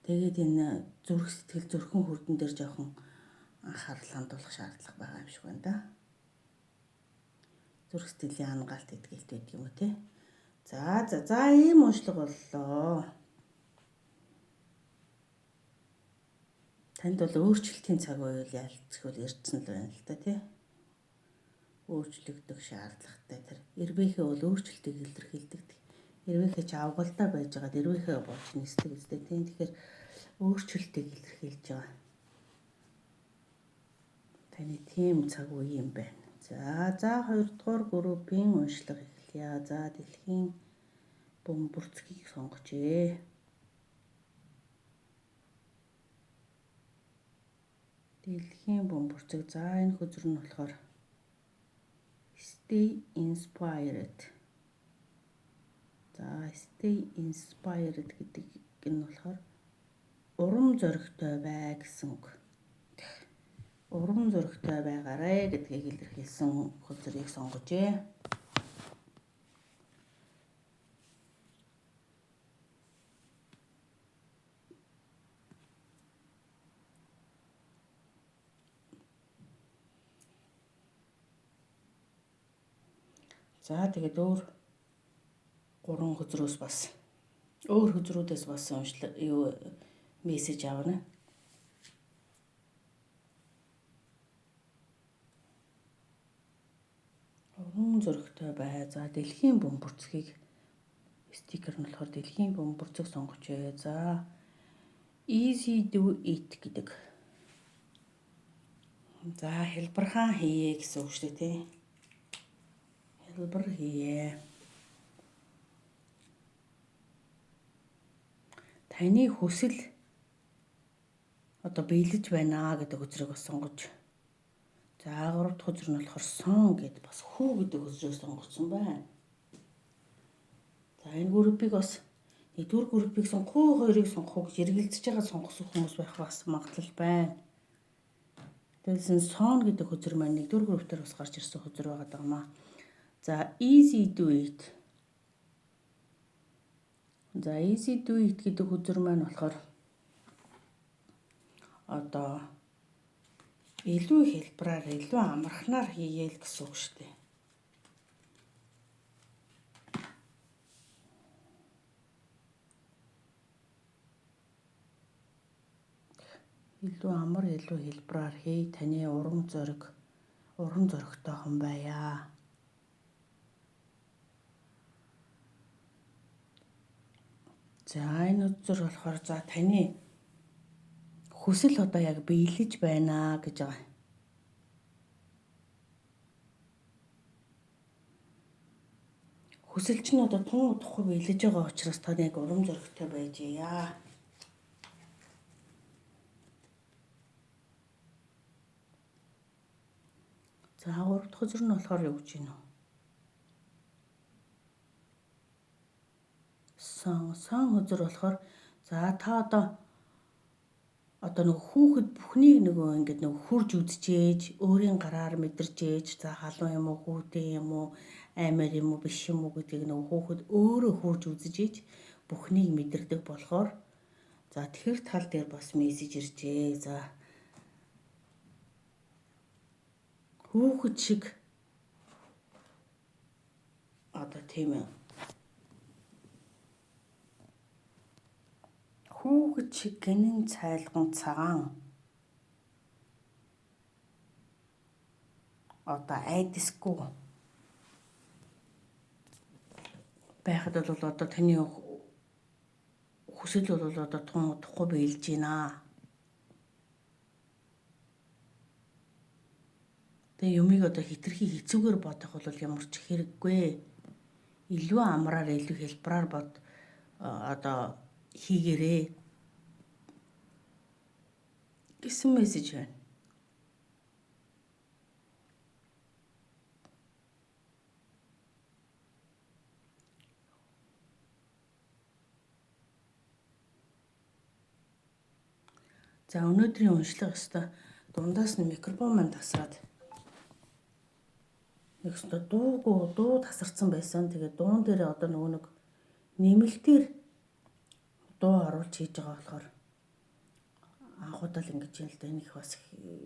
Тэгээд энэ зүрх сэтгэл зүрхэн хүрдэн дээр жоохон анхаарал хандуулах шаардлага байгаа юм шиг байна да. Зүрх сэтгэлийн хангаалт гэдгэлт байдаг юм уу те. За за за ийм уншлага боллоо. Танд бол өөрчлөлтийн цаг үе ялцгүй ирсэн л байна л да тий. Өөрчлөгдөх шаардлагатай тэр. Эрвээхээ бол өөрчлөлтийг илэрхийлдэг. Эрвээхээ ч авгалдаа байж байгаад эрвээхээ болж нисдэг үстэй тийм. Тэгэхээр өөрчлөлтийг илэрхийлж байгаа. Таны тийм цаг үе юм байна. За за 2 дугаар группийн уншлага эхэлье. За дэлхийн бөмбөрцгийг сонгожээ. Дэлхийн бөмбөрцөг. За энэ хөзөр нь болохоор stay inspired. За stay inspired гэдэг нь болохоор урам зоригтой бай гэсэн үг. Урам зоригтой байгаарэ гэдгийг илэрхийлсэн хөзрийг сонгожээ. За тэгээд өөр гурван хөзрөөс бас өөр хөзрүүдээс бас уншлаа юу мессеж авна. Урам зоригтой бай. За дэлхийн бөмбөрцгийг стикер нь болохоор дэлхийн бөмбөрцөг сонгожээ. За easy do it гэдэг. За хэлбэрхан хийе гэсэн үг шүү дээ тий. Хэлбэр хийе. Таны хүсэл одоо биелэж байна гэдэг хөзрийг бас сонгож. За 3 дахь хөзөр нь болохоор son гэд бас хүү гэдэг хөзрийг сонгоцсон байна. За энэ группийг бас Нэгдүгээр группийг сонгох уу, хоёрыг сонгох уу гэж эргэлзэж байгаа сонгосон хүмүүс байх бас магадлал байна. Тэгсэн сон гэдэг хөзөр маань нэгдүгээр групп дээр бас гарч ирсэн хөзөр байгаа даа маа. За, easy do it. За, easy do it гэдэг хөзөр маань болохоор одоо илүү хялбараар, илүү амархнаар хийгээл гэсэн үг шүү дээ. Илүү амар, илүү хялбараар хий, таны урам зориг, урам зоригтойхон байя. За, энэ үзэр болохоор за таны хүсэл одоо яг биелэж байна гэж байгаа. Хүсэл чинь одоо тун удахгүй биелэж байгаа учраас та яг урам зоригтой байж яа. За, гурав дахь үзэр нь болохоор юу гэж байна вэ? Сон үзэр болохоор за та одоо нөгөө хүүхэд бүхнийг нөгөө ингээд нөгөө хурж үзчихээж, өөрийн гараар мэдэрч ээж, за халуун юм уу, хүүтэн юм уу, аймаар юм уу, биш юм уу гэдгийг нөгөө хүүхэд өөрөө хурж үзэж ээж бүхнийг мэдэрдэг болохоор за тэр тал дээр бас мессеж иржээ. За, хүүхэд шиг одоо тийм хүүхэд шиг гэнэн цайлган цагаан одоо айдасгүй байхад бол одоо таны хүсэл бол одоо тун удахгүй биелж байна. Тэгээ юмыг одоо хитрхи хэцүүгээр бодох бол ямар ч хэрэггүй. Илүү амраар, илүү хялбараар бод, одоо хийгээрээ гэсэн мессеж байна. За, өнөөдрийн уншлага өстой дундаас нь микрофон маань тасраад нэгсэндээ дуугүй дуу тасарсан байсан. Тэгээд дуун дээр одоо нөгөө нэг нэмэлтээр дуу оруулж хийж байгаа болохоор анхудаа л ингэж юм л да. Энэ их бас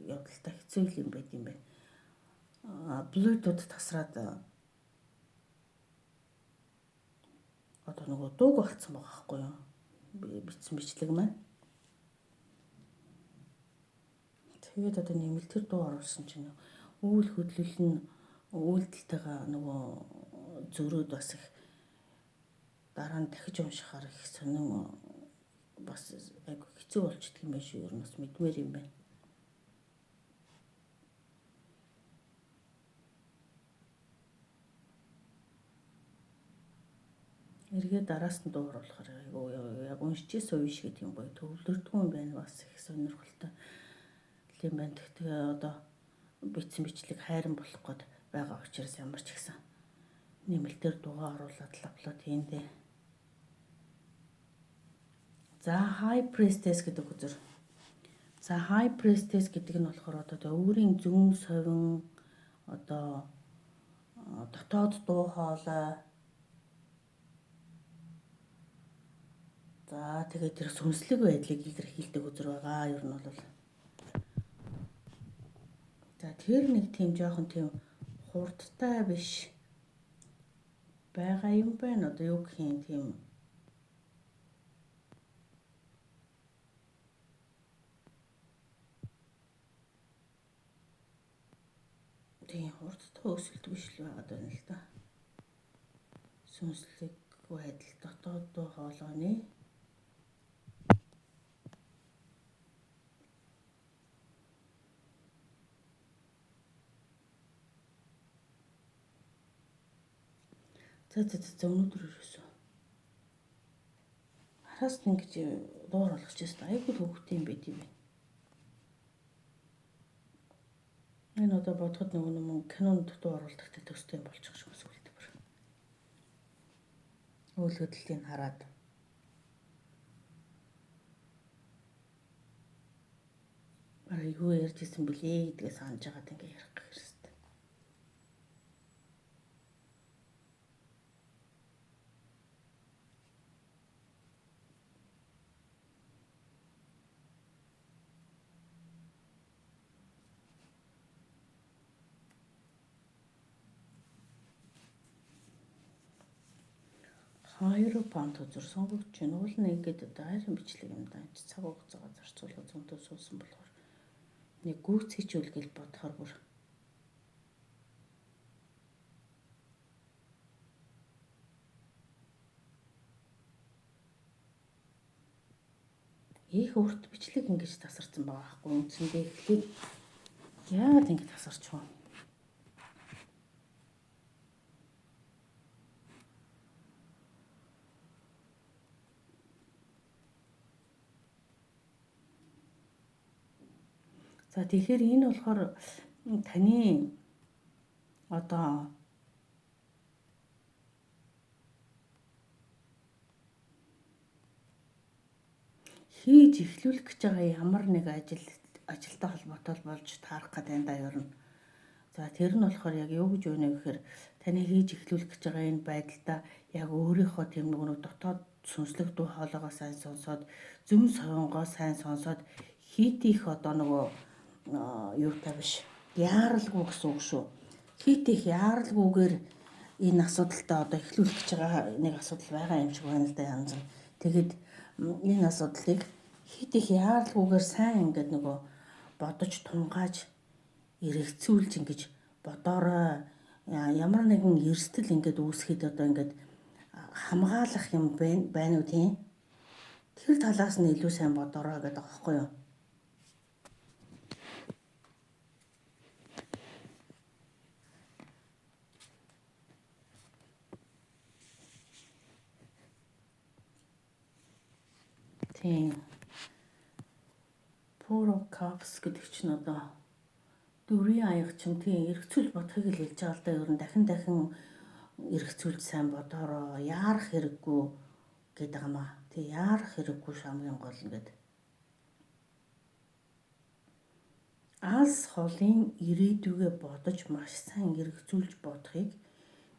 явдалтай хэцүү юм байд юм байна. Bluetooth тасраад одоо нөгөө дууг болцсон байгаа байхгүй юу? Бичсэн бичлэг маань. Тэгээд одоо нэмэлтээр дуу оруулсан чинь үйл хөдлөл нь үйлдэлтэйгээ нөгөө зөрөөд бас их дараа нь дахиж уншихаар их сонин бас айгу хэцүү болчихдөг юм байна шүү. Ер нь бас мэдмээр юм байна. Эргээд араас нь дуу оруулахаар айгу яг уншижсэн үе шиг тийм гоё төвлөрдгөө юм байна. Бас их сонирхолтой юм байна. Тэгээ одоо бичсэн бичлэг хайран болох гээд байгаа учраас ямар ч ихсэн нэмэлтээр дугаа оруулаад л upload хийндэ. За, high priestess гэдэг үзэр. За, high priestess гэдэг нь болохоор одоо өөрийн зүүн совин, одоо дотоод дуу хоолой. За, тэгээд тэр сүнслэг байдлыг илэрхийлдэг үзэр байгаа. Ер нь бол за тэр нэг тийм жоохон тийм хурдтай биш байгаа юм байна. Одоо юу гэх юм, тийм тийм хурдтай өсөлт биш л байгаад байна л да. Сүнслэг байдал, дотоод дуу хоолойны. За за за, өнөөдөр ерөөсөө араас нь ингэж дуур болгож байсан. Айгүй төвхтэй юм байт юм байна. Энэ одоо бодоход нөгөө нэг кинонд дуу оруулдагтай төстэй юм болчих шиг сүлд бүр. Үйл хөдлөлийг хараад. Бараг юу ярьж исэн бэлээ гэдгээ санаж байгаад ингээ ярих гэх хэрэгтэй. Hierophant үзэр сонгогдож байна. Уул нь ингээд одоо айрын бичлэг юм да. Энд цаг хугацаагаа зарцуулаад зөндөө суусан болохоор нэг гүйцэхжүүл гэж бодохоор бүр их урт бичлэг ингэж тасарсан байгаа байхгүй үндсэндээ эхлээд яагаад ингэж тасарч вэ? За тэгэхээр энэ болохоор таны одоо хийж эхлүүлэх гэж байгаа ямар нэг ажилтай холбоотой болж таарах гэдэг энэ да ер нь. За тэр нь болохоор яг юу гэж байна гэхээр таны хийж эхлүүлэх гэж байгаа энэ байдалдаа яг өөрийнхөө тийм нэг дотоод сүнслэг дуу хоолойгоо сайн сонсоод, зүүн совингоо сайн сонсоод хийт их одоо нөгөө юутай биш. Яаралгүй гэсэн үг шүү. Хийт их яаралгүйгээр энэ асуудалтай одоо эхлүүлэх гэж байгаа нэг асуудал байгаа юм шиг байна л да янз нь. Тэгэд энэ асуудлыг хийт их яаралгүйгээр сайн ингээд нөгөө бодож тунгааж эргэцүүлж ингэж бодоорой. Ямар нэгэн эрсдэл ингээд үүсгэхэд одоо ингээд хамгаалах юм байна уу тийм? Тэр талаас нь илүү сайн бодоорой гэдэг байгаа байхгүй юу? Тийм. Four of Cups гэдэг чинь одоо дөрвийн аяга чинь тийм эргэцүүл бодохыг л хэлж байгаа л да. Ер нь дахин дахин эргэцүүлж сайн бодоорой. Яарах хэрэггүй гэдэг юм аа. Тэг яарах хэрэггүй хамгийн гол нь гэдэг. Алс холын ирээдүгээ бодож маш сайн эргэцүүлж бодохыг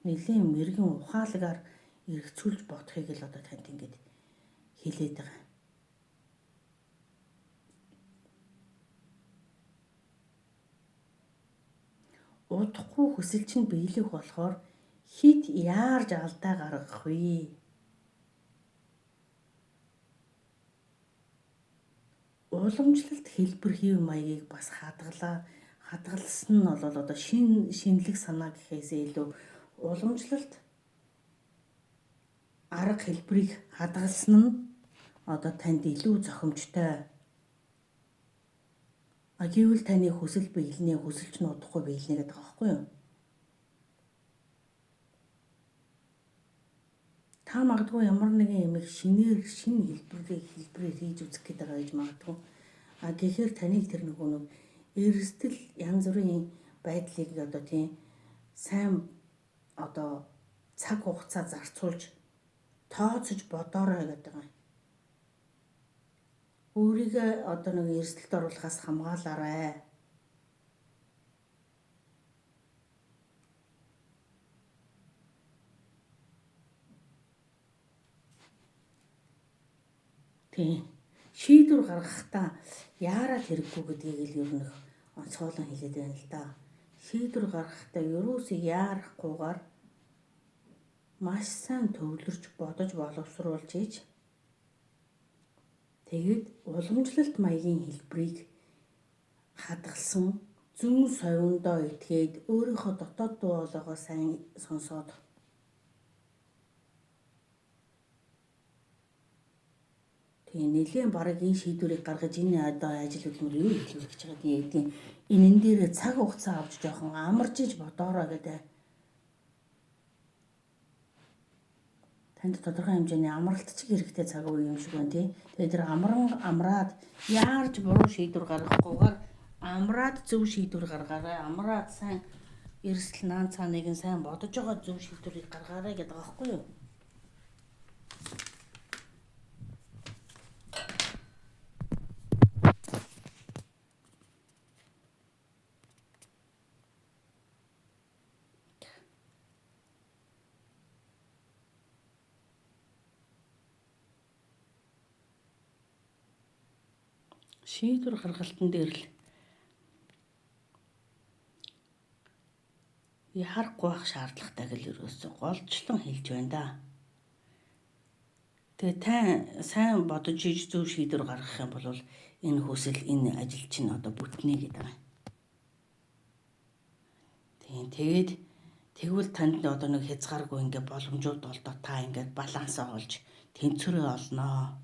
нэлээн мэрэгэн ухаалгаар эргэцүүлж бодохыг л одоо танд ингэж хэлээд байгаа. Удахгүй хүсэл чинь биелэх болохоор хит яарж алдаа гаргах вэ? Уламжлалт хэлбэр хэв маягийг бас хадгалсан нь бол одоо шинэлэг санаа гэхээсээ илүү уламжлалт арга хэлбэрийг хадгалсан нь одоо танд илүү зохимжтой. А гэвэл таны хүсэл биелнэ, хүсэл чинь удахгүй биелнэ гэдэг байгаа байхгүй юу? Та магадгүй ямар нэгэн юмыг шинээр шинэ хэлбэрээр хийж үзэх гэдэг байгаа гэж магадгүй. А гэхээр таныг тэр нөгөө нэг эрсдэл янз бүрийн байдлыг одоо тийм сайн одоо цаг хугацаа зарцуулж тооцож бодоорой гэдэг юм. Өөрийгөө одоо нэг эрсдэлд оруулахаас хамгаалаарай. Тийм. Шийдвэр гаргахдаа яарад хэрэггүй гэдгийг л ер нь онцгойлон хэлээд байна л да. Шийдвэр гаргахдаа ерөөсөө яарахгүйгээр маш сайн төвлөрч бодож боловсруулж ийж тэгээд уламжлалт маягийн хэлбэрийг хадгалсан зүүн совиндоо итгээд өөрийнхөө дотоод дуу хоолойгоо сайн сонсоод тэгээ нэлээд бараг энэ шийдвэрийг гаргаж энэ одоо ажил хөдөлмөр юу эхлүүлэх гэж байгаа тийм энэ дээр цаг хугацаа авч жоохон амарч иж бодоорой гэдэг. Танд тодорхой хэмжээний амралт чиг хэрэгтэй цаг үе юм шиг байна тий. Тэгээд тэр амраад яарч буруу шийдвэр гаргахгүйгээр амраад зөв шийдвэр гаргаарай. Амраад сайн эрсдэл наан цааныг нь сайн бодож байгаа зөв шийдвэрийг гаргаарай гэдэг байгаа байхгүй юу? Шийдвэр гаргалтан дээр л яарахгүй байх шаардлагатай гэл ерөөсөө голчлон хэлж байна да. Тэгээ та сайн бодож иж зөв шийдвэр гаргах юм бол энэ хүсэл, энэ ажил чинь одоо бүтнэ гэдэг юм. Тийм, тэгээд тэгвэл танд одоо нэг хязгааргүй ингээ боломжууд болдоо та ингээд балансаа олж тэнцвэрээ олноо.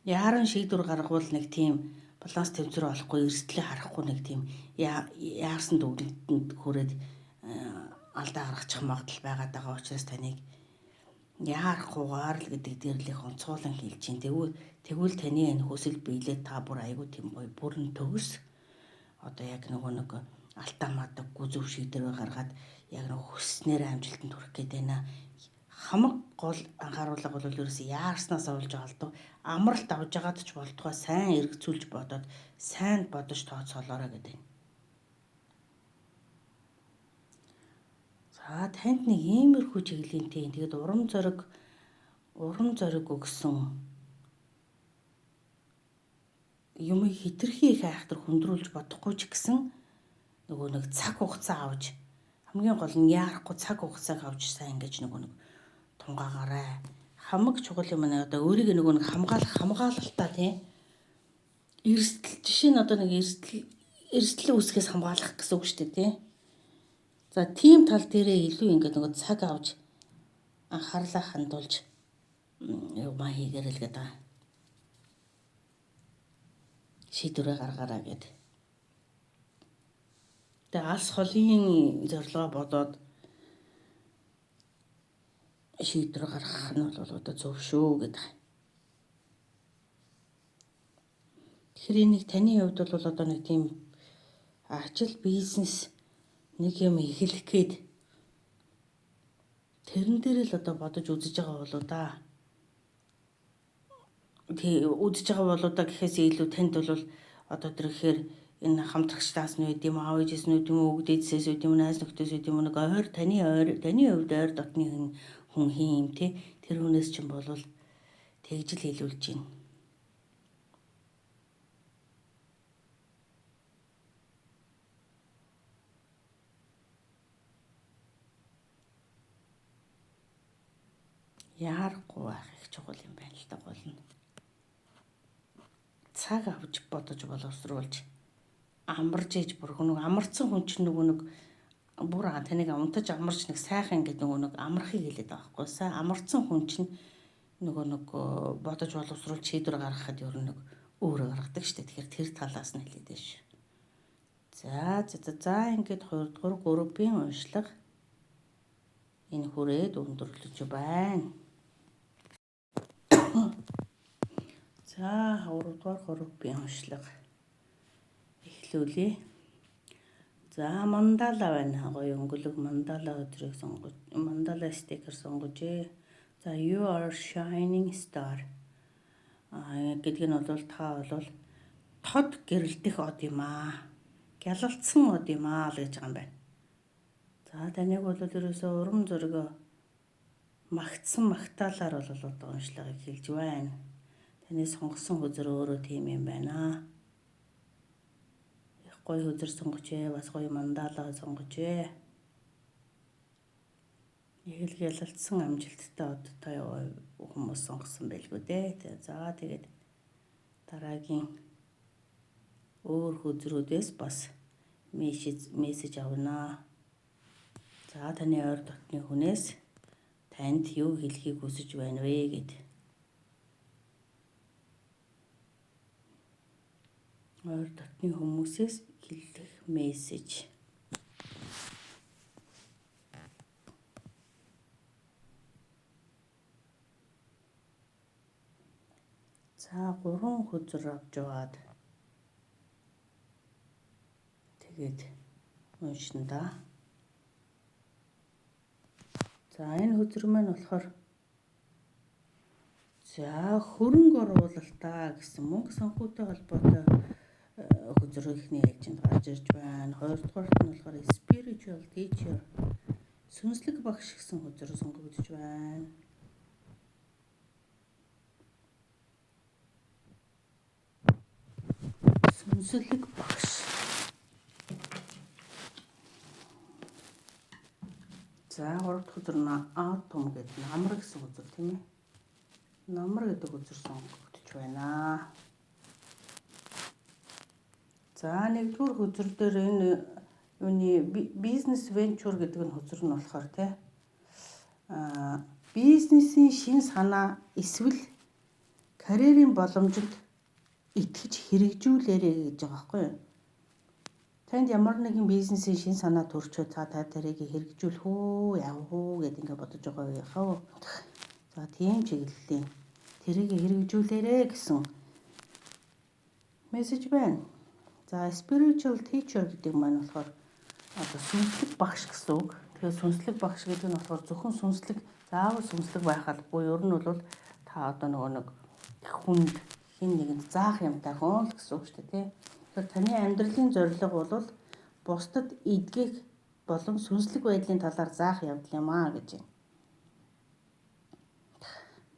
Яаран шийдвэр гаргавал нэг тийм баланс тэнцвэрээ олохгүй, эрсдлээ харахгүй нэг тийм яарсан дүгнэлтэнд хүрээд алдаа гаргачих магадлал байгаад байгаа учраас таныг яарахгүйгээр л гэдэг дэрлэх онцгойлон хэлж чинь. Тэгвэл таны энэ хүсэл биелээд та бүр айгүй тийм гоё бүрэн төгс одоо яг нөгөө нэг алтаа мадаггүй зөв шийдвэр гаргаад яг нэг хүсснээр амжилтанд хүрэх гээд байна. Хамаг гол анхааруулга бол ерөөсөө яарснаас олж олдог. Амралт авж байгаад ч болтугай сайн эргэцүүлж бодоод сайн бодож тооцоолоорой гэдэг. За танд нэг иймэрхүү чиглэлтэй. Тэгээд урам зориг өгсөн юмыг хитрхи их айхтар хүндрүүлж бодохгүй ч гэсэн нөгөө нэг цаг хугацаа авч хамгийн гол нь яарахгүй цаг хугацааг авч сайн ингэж нөгөө нэг тунгаагаарай. Хамаг чухал юм аа одоо өөрийгөө нөгөө нэг хамгаалалтаа тийм эрсдэл жишээ нь одоо нэг эрсдэл үүсгэхээс хамгаалах гэсэн үг шүү дээ тийм. За тийм тал дээрээ илүү ингээд нөгөө цаг авч анхаарлаа хандуулж юм хийгээрэй л гэдэг. Шийдвэрээ гаргаарай гэд. Тэгээ алс холын зорилгоо бодоод шийдвэр гаргах нь бол одоо зөв шүү гэдэг. Тэгэхээр энийг таны хувьд бол одоо нэг тийм ажил бизнес нэг юм эхлэх гээд тэрэн дээр л одоо бодож үзэж байгаа болоо да. Тэг үзэж байгаа болоо да гэхээс илүү танд бол одоо тэр ихээр энэ хамтрагчдаас нь байд юм, аав ээжээс нь байд юм, өвөг дээдсээс байд юм, найз нөхдөс байд юм, нэг ойр таны хувьд ойр дотны хүн хин юм те тэр хүнээс чинь болвол тэгж л хэлүүлж байна. Яарахгүй байх их чухал юм байна л да гол нь. Цаг авч бодож боловсруулж амарж ээж бүр нэг амарцсан хүн чинь нөгөө нэг бүр таныг унтаж амарч нэг сайхан ингээд нөгөө нэг амархыг хэлээд байгаа байхгүй. Сайн амарцсан хүн чинь нөгөө нэг бодож боловсруулж шийдвэр гаргахад ер нь нэг өөрөө гаргадаг шүү дээ. Тэгэхээр тэр талаас нь хэлээд байна шүү. За за за ингээд 2 дугаар группийн уншлага энэ хүрээд өндөрлөж байна. За 3 дугаар группийн уншлага эхлүүлье. За мандала байна. Гоё өнгөлөг мандала өдрийг сонгож, мандала стикер сонгожээ. За you are shining star. Гэдэг нь бол та бол тод гэрэлдэх од юм аа. Гялалцсан од юм аа л гэж байгаа юм байна. За таныг бол ерөөсөө урам зоригоо магтсан магтаалаар бол одоо уншлагыг хэлж байна. Таны сонгосон хөзөр өөрөө тийм юм байна. Их гоё хөзөр сонгожээ, бас гоё мандала сонгожээ. Нэг л гялалцсан амжилттай одтой хүмүүс сонгосон байлгүй дээ. За тэгээд дараагийн өөр хөзрүүдээс бас мессеж авнаа. За таны ойр дотны хүнээс танд юу хэлхийг хүсэж байна вэ гэд. Ойр дотны хүмүүсээс хэлэх мессеж. За 3 хөзөр авч яваад тэгээд уншина да. За энэ хөзөр маань болохоор за хөрөнгө оруулалтаа гэсэн мөнгө санхүүтэй холбоотой хөзөр ихний ээлжинд гарч ирж байна. Хоёрдугаарт нь болохоор spiritual teacher сүнслэг багш гэсэн хөзөр сонгогдож байна. Сүнслэг багш. За 3 дахь хөзөр нь Autumn гэдэг намар гэсэн хөзөр, тийм ээ. Намар гэдэг хөзөр сонгогдож байна. За нэгдүгээр хөзөр дээр энэ юуны business venture гэдэг нь хөзөр нь болохоор, тий, бизнесийн шин санаа эсвэл карьерийн боломжинд итгэж хэрэгжүүлээрэй гэж байгаа байхгүй юу? Танд ямар нэгэн бизнесийн шин санаа төрчөө та тэрийг хэрэгжүүлэх үү, явах уу гэд ингээ бодож байгаа яхаа. За, тийм чиглэлийн тэрийг хэрэгжүүлээрэй гэсэн мессеж байна. За, spiritual teacher гэдэг маань болохоор одоо сүнслэг багш гэсэн үг. Тэгэхээр сүнслэг багш гэдэг нь болохоор зөвхөн сүнслэг, заавал сүнслэг байх албагүй. Ер нь бол та одоо нөгөө нэг хүнд, хэн нэгэнд заах юмтай хүн л гэсэн үг шүү дээ, тий. Тэгэхээр таны амьдралын зорилго бол бусдад эдгэх болон сүнслэг байдлын талаар заах явдал юм аа гэж байна.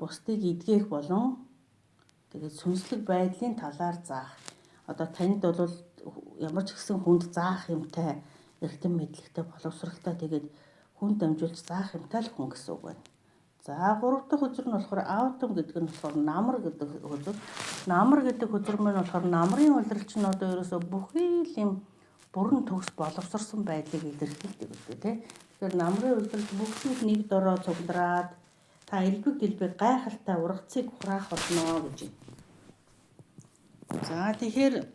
Бусдыг эдгэх болон тэгээд сүнслэг байдлын талаар заах. Одоо танд бол ямар ч гэсэн хүнд заах юмтай, эрдэм мэдлэгтэй, боловсралтай, тэгээд хүнд дамжуулж заах юмтай л хүн гэсэн үг байна. За, гурав дахь хөзөр нь болохоор Autumn гэдэг нь болохоор намар гэдэг хөзөр. Намар гэдэг хөзөр маань болохоор намрын улирал чинь одоо ерөөсө бүхий л юм бүрэн төгс боловсрсон байдлыг илэрхийлдэг үү, тий. Тэгэхээр намрын улиралд бүх зүйл нэг дороо цуглараад та элбэг дэлбэг гайхалтай ургацыг хураах болно гэж байна. За, тэгэхээр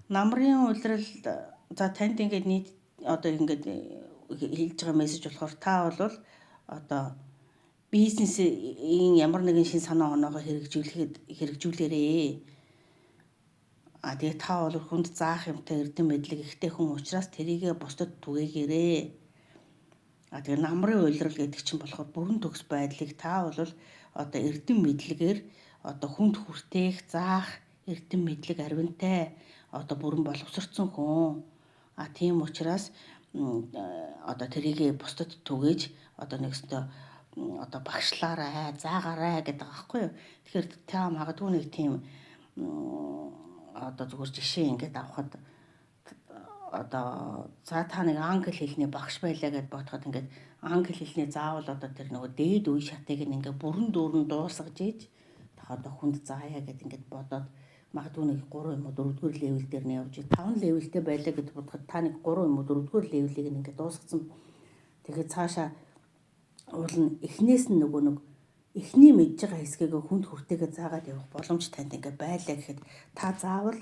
намрын улирал, за, танд ингээд нийт одоо ингээд хэлж байгаа мессеж болохоор та бол одоо бизнесийн ямар нэгэн шин санаа оноогоо хэрэгжүүлэхэд хэрэгжүүлээрээ. А тэгээ та бол хүнд заах юмтай, эрдэм мэдлэг ихтэй хүн учраас тэрийгэ бусдад түгээгээрээ. А тэгээ намрын улирал гэдэг чинь болохоор бүрэн төгс байдлыг та бол одоо эрдэм мэдлэгээр одоо хүнд хүртээх, заах эрдэм мэдлэг аривнтай, одоо бүрэн боловсрцсон хүн. А тийм учраас одоо тэрийг бусдад түгээж одоо нэгсэндээ одоо багшлаарай, заагаарай гэдэг байгаа байхгүй юу. Тэгэхээр та магадгүй нэг тийм одоо зүгээр жишээ ингээд авахад одоо за та нэг англи хэлний багш байлаа гэд бодоход ингээд англи хэлний заавал одоо тэр нөгөө дээд үе шатыг ингээд бүрэн дүүрэн дуусгаж ийж та одоо хүнд заая гэд ингээд бодоод магадгүй нэг 3 юм уу 4 дугаар level дээр нь явж, 5 level тэй байлаа гэж бодоход та нэг 3 юм уу 4 дугаар level ийг ингээд дуусгацсан. Тэгээд цаашаа уул нь эхнээс нь нөгөө нэг эхний мэдж байгаа хэсгийг хүнд хүртээгээ заагаад явах боломж танд ингээд байлаа гэхэд та заавал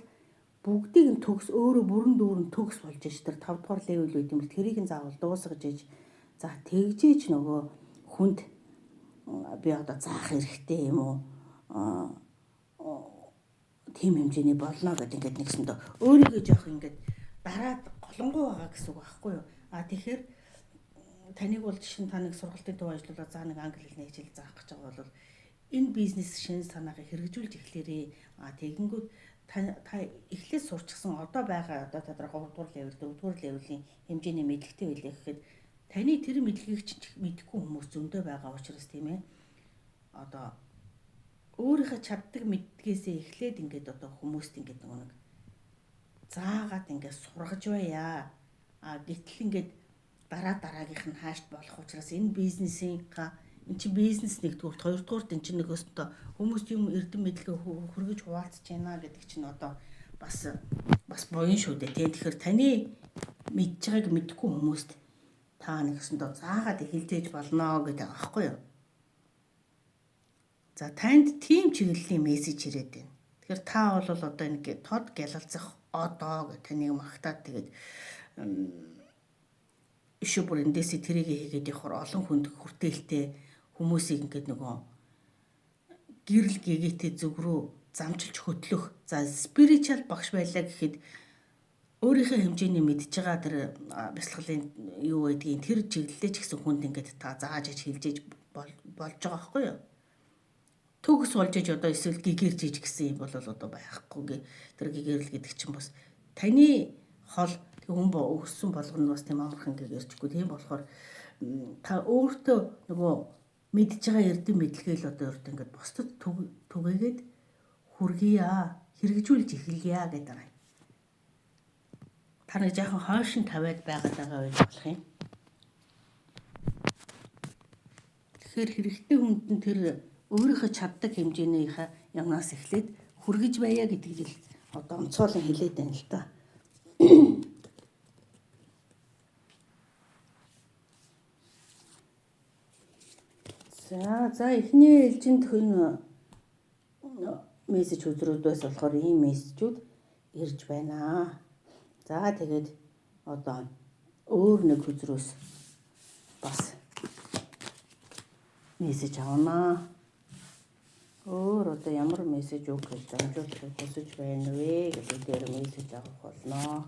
бүгдийг нь төгс, өөрөө бүрэн дүүрэн төгс болж иж, тэр 5 дугаар level үед юм бол тэрийг нь заавал дуусгаж иж, за, тэгжээж нөгөө хүнд би одоо заах эрхтэй юм уу, тийм хэмжээний болно гэдэг ингээд нэгсэндээ өөрийгөө жоох ингээд дараад голонгоо байгаа гэсэн үг байхгүй юу? А тэгэхээр таныг бол жишээ нь та нэг сургалтын төв ажиллуулаад за нэг англи хэлний хичээл заах гэж байгаа бол энэ бизнес шинэ санаагаа хэрэгжүүлж эхлээрээ. А тэгэнгүүт та эхлээд сурчсан одоо байгаа одоо та 3 дугаар level, 4 дугаар level ийн хэмжээний мэдлэгтэй байлаа гэхэд таны тэр мэдлэгийг чинь мэдэхгүй хүмүүс зөндөө байгаа учраас, тийм ээ, одоо өөрийнхөө чаддаг мэддгээсээ эхлээд ингээд одоо хүмүүст ингээд нөгөө нэг заагаад ингээд сургаж байя. А гэтэл ингээд дараа дараагийнх нь хаашт болох учраас энэ бизнесийн эн чинь бизнес нэгдүгürt, хоёрдугаарт эн чинь нөгөөстөө хүмүүст юм эрдэм мэдлэгээ хөргөж хуваалцаж байна гэдэг чинь одоо бас буян шүү дээ, тийм. Тэгэхээр таны мэдж байгааг мэдэхгүй хүмүүст та нэгсэндээ заагаад эхэлж болно гэдэг байгаа байхгүй юу? За, танд тийм чиглэлийн мессеж ирээд байна. Тэгэхээр та бол одоо нэг тод гялалзах одоо гэх таныг магтаад, тэгээд ишүү бүр эндээсээ тэрийг хийгээд явахаар олон хүнд хүртээлтэй, хүмүүсийг ингээд нөгөө гэрэл гэгээтэй зүг рүү замчилж хөтлөх. За, spiritual багш байлаа гэхэд өөрийнхөө хэмжээний мэдж байгаа тэр бясалгалын юу байдгийг тэр чиглэлээ ч гэсэн хүнд ингээд та зааж иж хэлж иж болж байгаа байхгүй юу? Төгс болж иж одоо эсвэл гэгэрж иж гэсэн юм бол одоо байхгүй. Тэр гэгэрэл гэдэг чинь бас таны хол хүн өссөн болгоно бас тийм амархан гэгэрчгүй. Тийм болохоор та өөртөө нөгөө мэдж байгаа эрдэм мэдлэгээ л одоо өөртөө ингээд бусдад түгээгээд хүргийа. Хэрэгжүүлж эхэлье гэдэг байгаа. Та нэг жаахан хойшин тавиад байгаад байгаа байж болох юм. Тэгэхээр хэрэгтэй хүнд нь тэр өөрийнхөө чаддаг хэмжээнийхээ ямнаас эхлээд хүргэж байя гэдгийг л одоо онцгойлон хэлээд байна л та. За эхний ээлжинд хүн мессеж хөзрүүдээс болохоор ийм мессежүүд ирж байна. За тэгээд одоо өөр нэг хөзрөөс бас мессеж авнаа. Өөр одоо ямар мессеж үг гэж дамжуулахыг хүсэж байна вэ гэдэг дээр мессеж авах болно.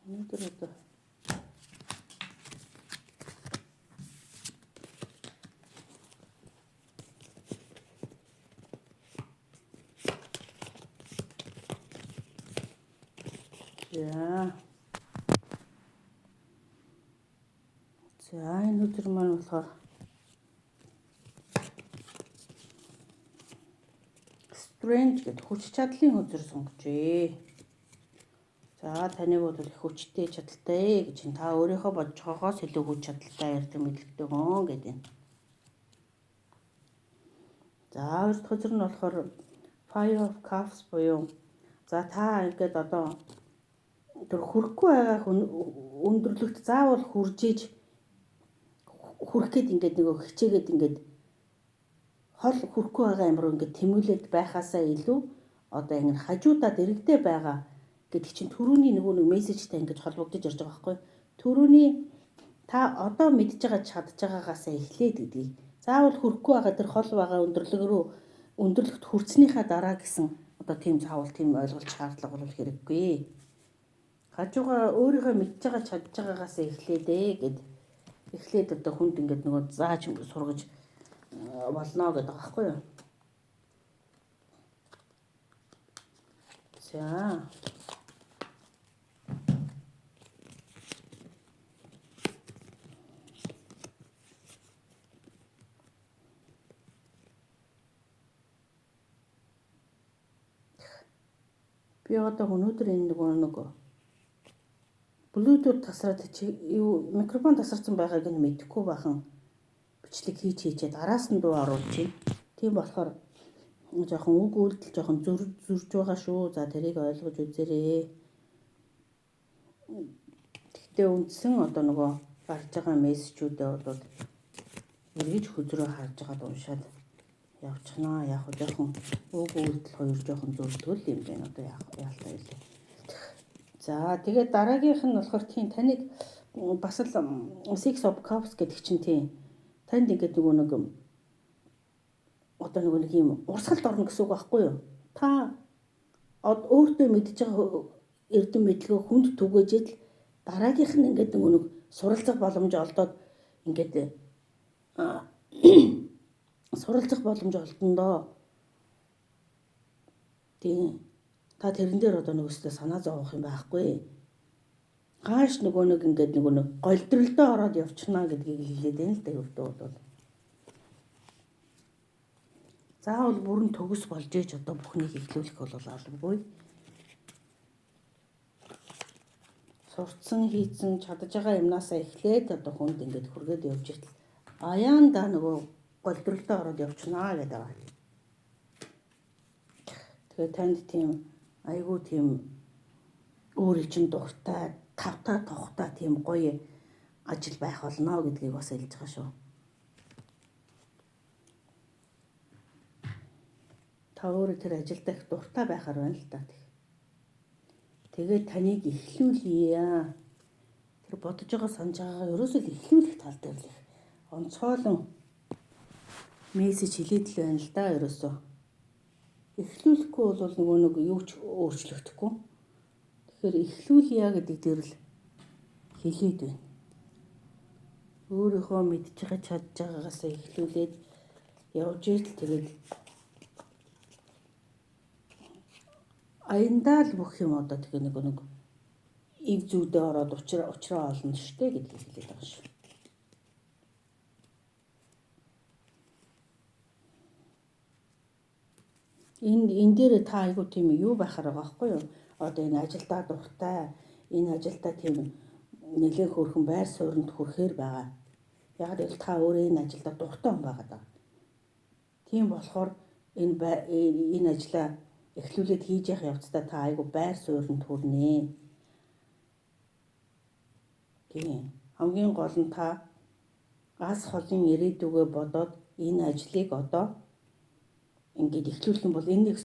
Өнөөдөр одоо За энэ өдөр маань болохоор Strange гэдэг хүч чадлын өдөр сонгожээ. За таныг бол их хүчтэй чадaltaй гэж та өөрийнхөө бодож байгаагаас илүү хүч чадaltaй эрдэм мэдлэгтэй хүн гэдэг юм. За хоёр дахь өдөр нь болохоор Five of Cups буюу за та ингээд одоо тэр хүрэхгүй байгаа өндөрлөгт заавал хүржээж хүрэх гээд ингээд нөгөө хичээгээд ингээд хол хүрэхгүй байгаа юм руу ингээд тэмүүлээд байхаасаа илүү одоо ингээд хажуудаа дэрэгдээ байгаа гэдэг чинь түрүүний нөгөө нэг мессежтэй ингэж холбогдож ярьж байгаа байхгүй. Түрүүний та одоо мэдж байгаа чадж байгаагаасаа эхлээд гэдгийг заавал хүрэхгүй байгаа тэр хол байгаа өндөрлөг рүү өндөрлөгт хүрснийхаа дараа гэсэн одоо тийм заавал тийм ойлголт шаардлага бол хэрэггүй. Хажуугаа өөрийнхөө мэдж байгаа чадж байгаагаасаа эхлээд гэд эхлээд одоо хүнд ингээд нөгөө зааж сургаж болно гэдэг байгаа байхгүй юу? За. Би одоо өнөөдөр энэ нөгөө нэг Bluetooth тасраад юу микрофон тасарсан байгааг нь мэдэхгүй бахан бичлэг хийж хийчээд араас нь дуу оруулж байна. Тийм болохоор жоохон үг үйлдэл жоохон зөрж байгаа шүү. За тэрийг ойлгож үзээрэй. Гэхдээ үндсэн одоо нөгөө гарч байгаа мессежүүдээ бол эргэж хөзрөө харж байгаад уншаад явчихнаа. Яг хөө жоохон үг үйлдэл хоёр жоохон зөрдгөл юм байна. Одоо яалтаа илээ. За тэгээд дараагийнх нь болохоор тийм таныг бас л Six of Cups гэдэг чинь тийм танд ингээд нөгөө нэг одоо нөгөө нэг юм урсгалд орно гэсэн үг байхгүй юу? Та өөртөө мэдж байгаа эрдэм мэдлэгээ хүнд түгээж л дараагийнх нь ингээд нөгөө нэг суралцах боломж олдоод ингээд суралцах боломж олдоно доо. Тийм. Та тэрэн дээр одоо нөгөөсдөө санаа зовох юм байхгүй. Хааш нөгөө нэг ингээд нөгөө нэг голдролдоо ороод явчихнаа гэдгийг хэлээд байна л да ердөө бол. Заавал бүрэн төгс болж ээж одоо бүхнийг эхлүүлэх бол албагүй. Сурцсан, хийцэн, чадаж байгаа юмнасаа эхлээд одоо хүнд ингээд хүргээд явж итэл аяанда нөгөө голдролдоо ороод явчихнаа гэдэг байгаа. Тэгэхээр танд тийм айгүй тийм өөрийн чинь дуртай, тавтай, тухтай тийм гоё ажил байх болно гэдгийг бас хэлж байгаа шүү. Та өөрөө тэр ажилдаа их дуртай байхаар байна л та. Тэгээд таныг эхлүүлье. Тэр бодож байгаа санаж байгаагаа ерөөсөө л эхлүүлэх тал дээр л их онцгойлон мессеж хэлээд л байна л да ерөөсөө. Эхлүүлэхгүй бол нөгөө нэг юу ч өөрчлөгдөхгүй. Тэгэхээр эхлүүлье гэдэг дээр л хэлээд байна. Өөрийнхөө мэдж байгаа чадж байгаагаасаа эхлүүлээд явж ийл тэгээд аяндаа л бүх юм одоо тэгээ нэг нэг ив зүүдээ ороод учраа олно штэ гэдгийг хэлээд байгаа шүү. Энэ дээр та айгүй тийм юу байхаар байгаа байхгүй юу? Одоо энэ ажилдаа дуртай, энэ ажилдаа тийм нэлээд хөөрхөн байр сууринд хүрэхээр байгаа. Яг л та өөрөө энэ ажилдаа дуртай хүн байгаа даа. Тийм болохоор энэ ажлаа эхлүүлээд хийж явах явцдаа та айгүй байр сууринд хүрнэ. Тийм. Хамгийн гол нь та ас холын ирээдүгөө бодоод энэ ажлыг одоо ингээд эхлүүлэх юм бол энэ нэг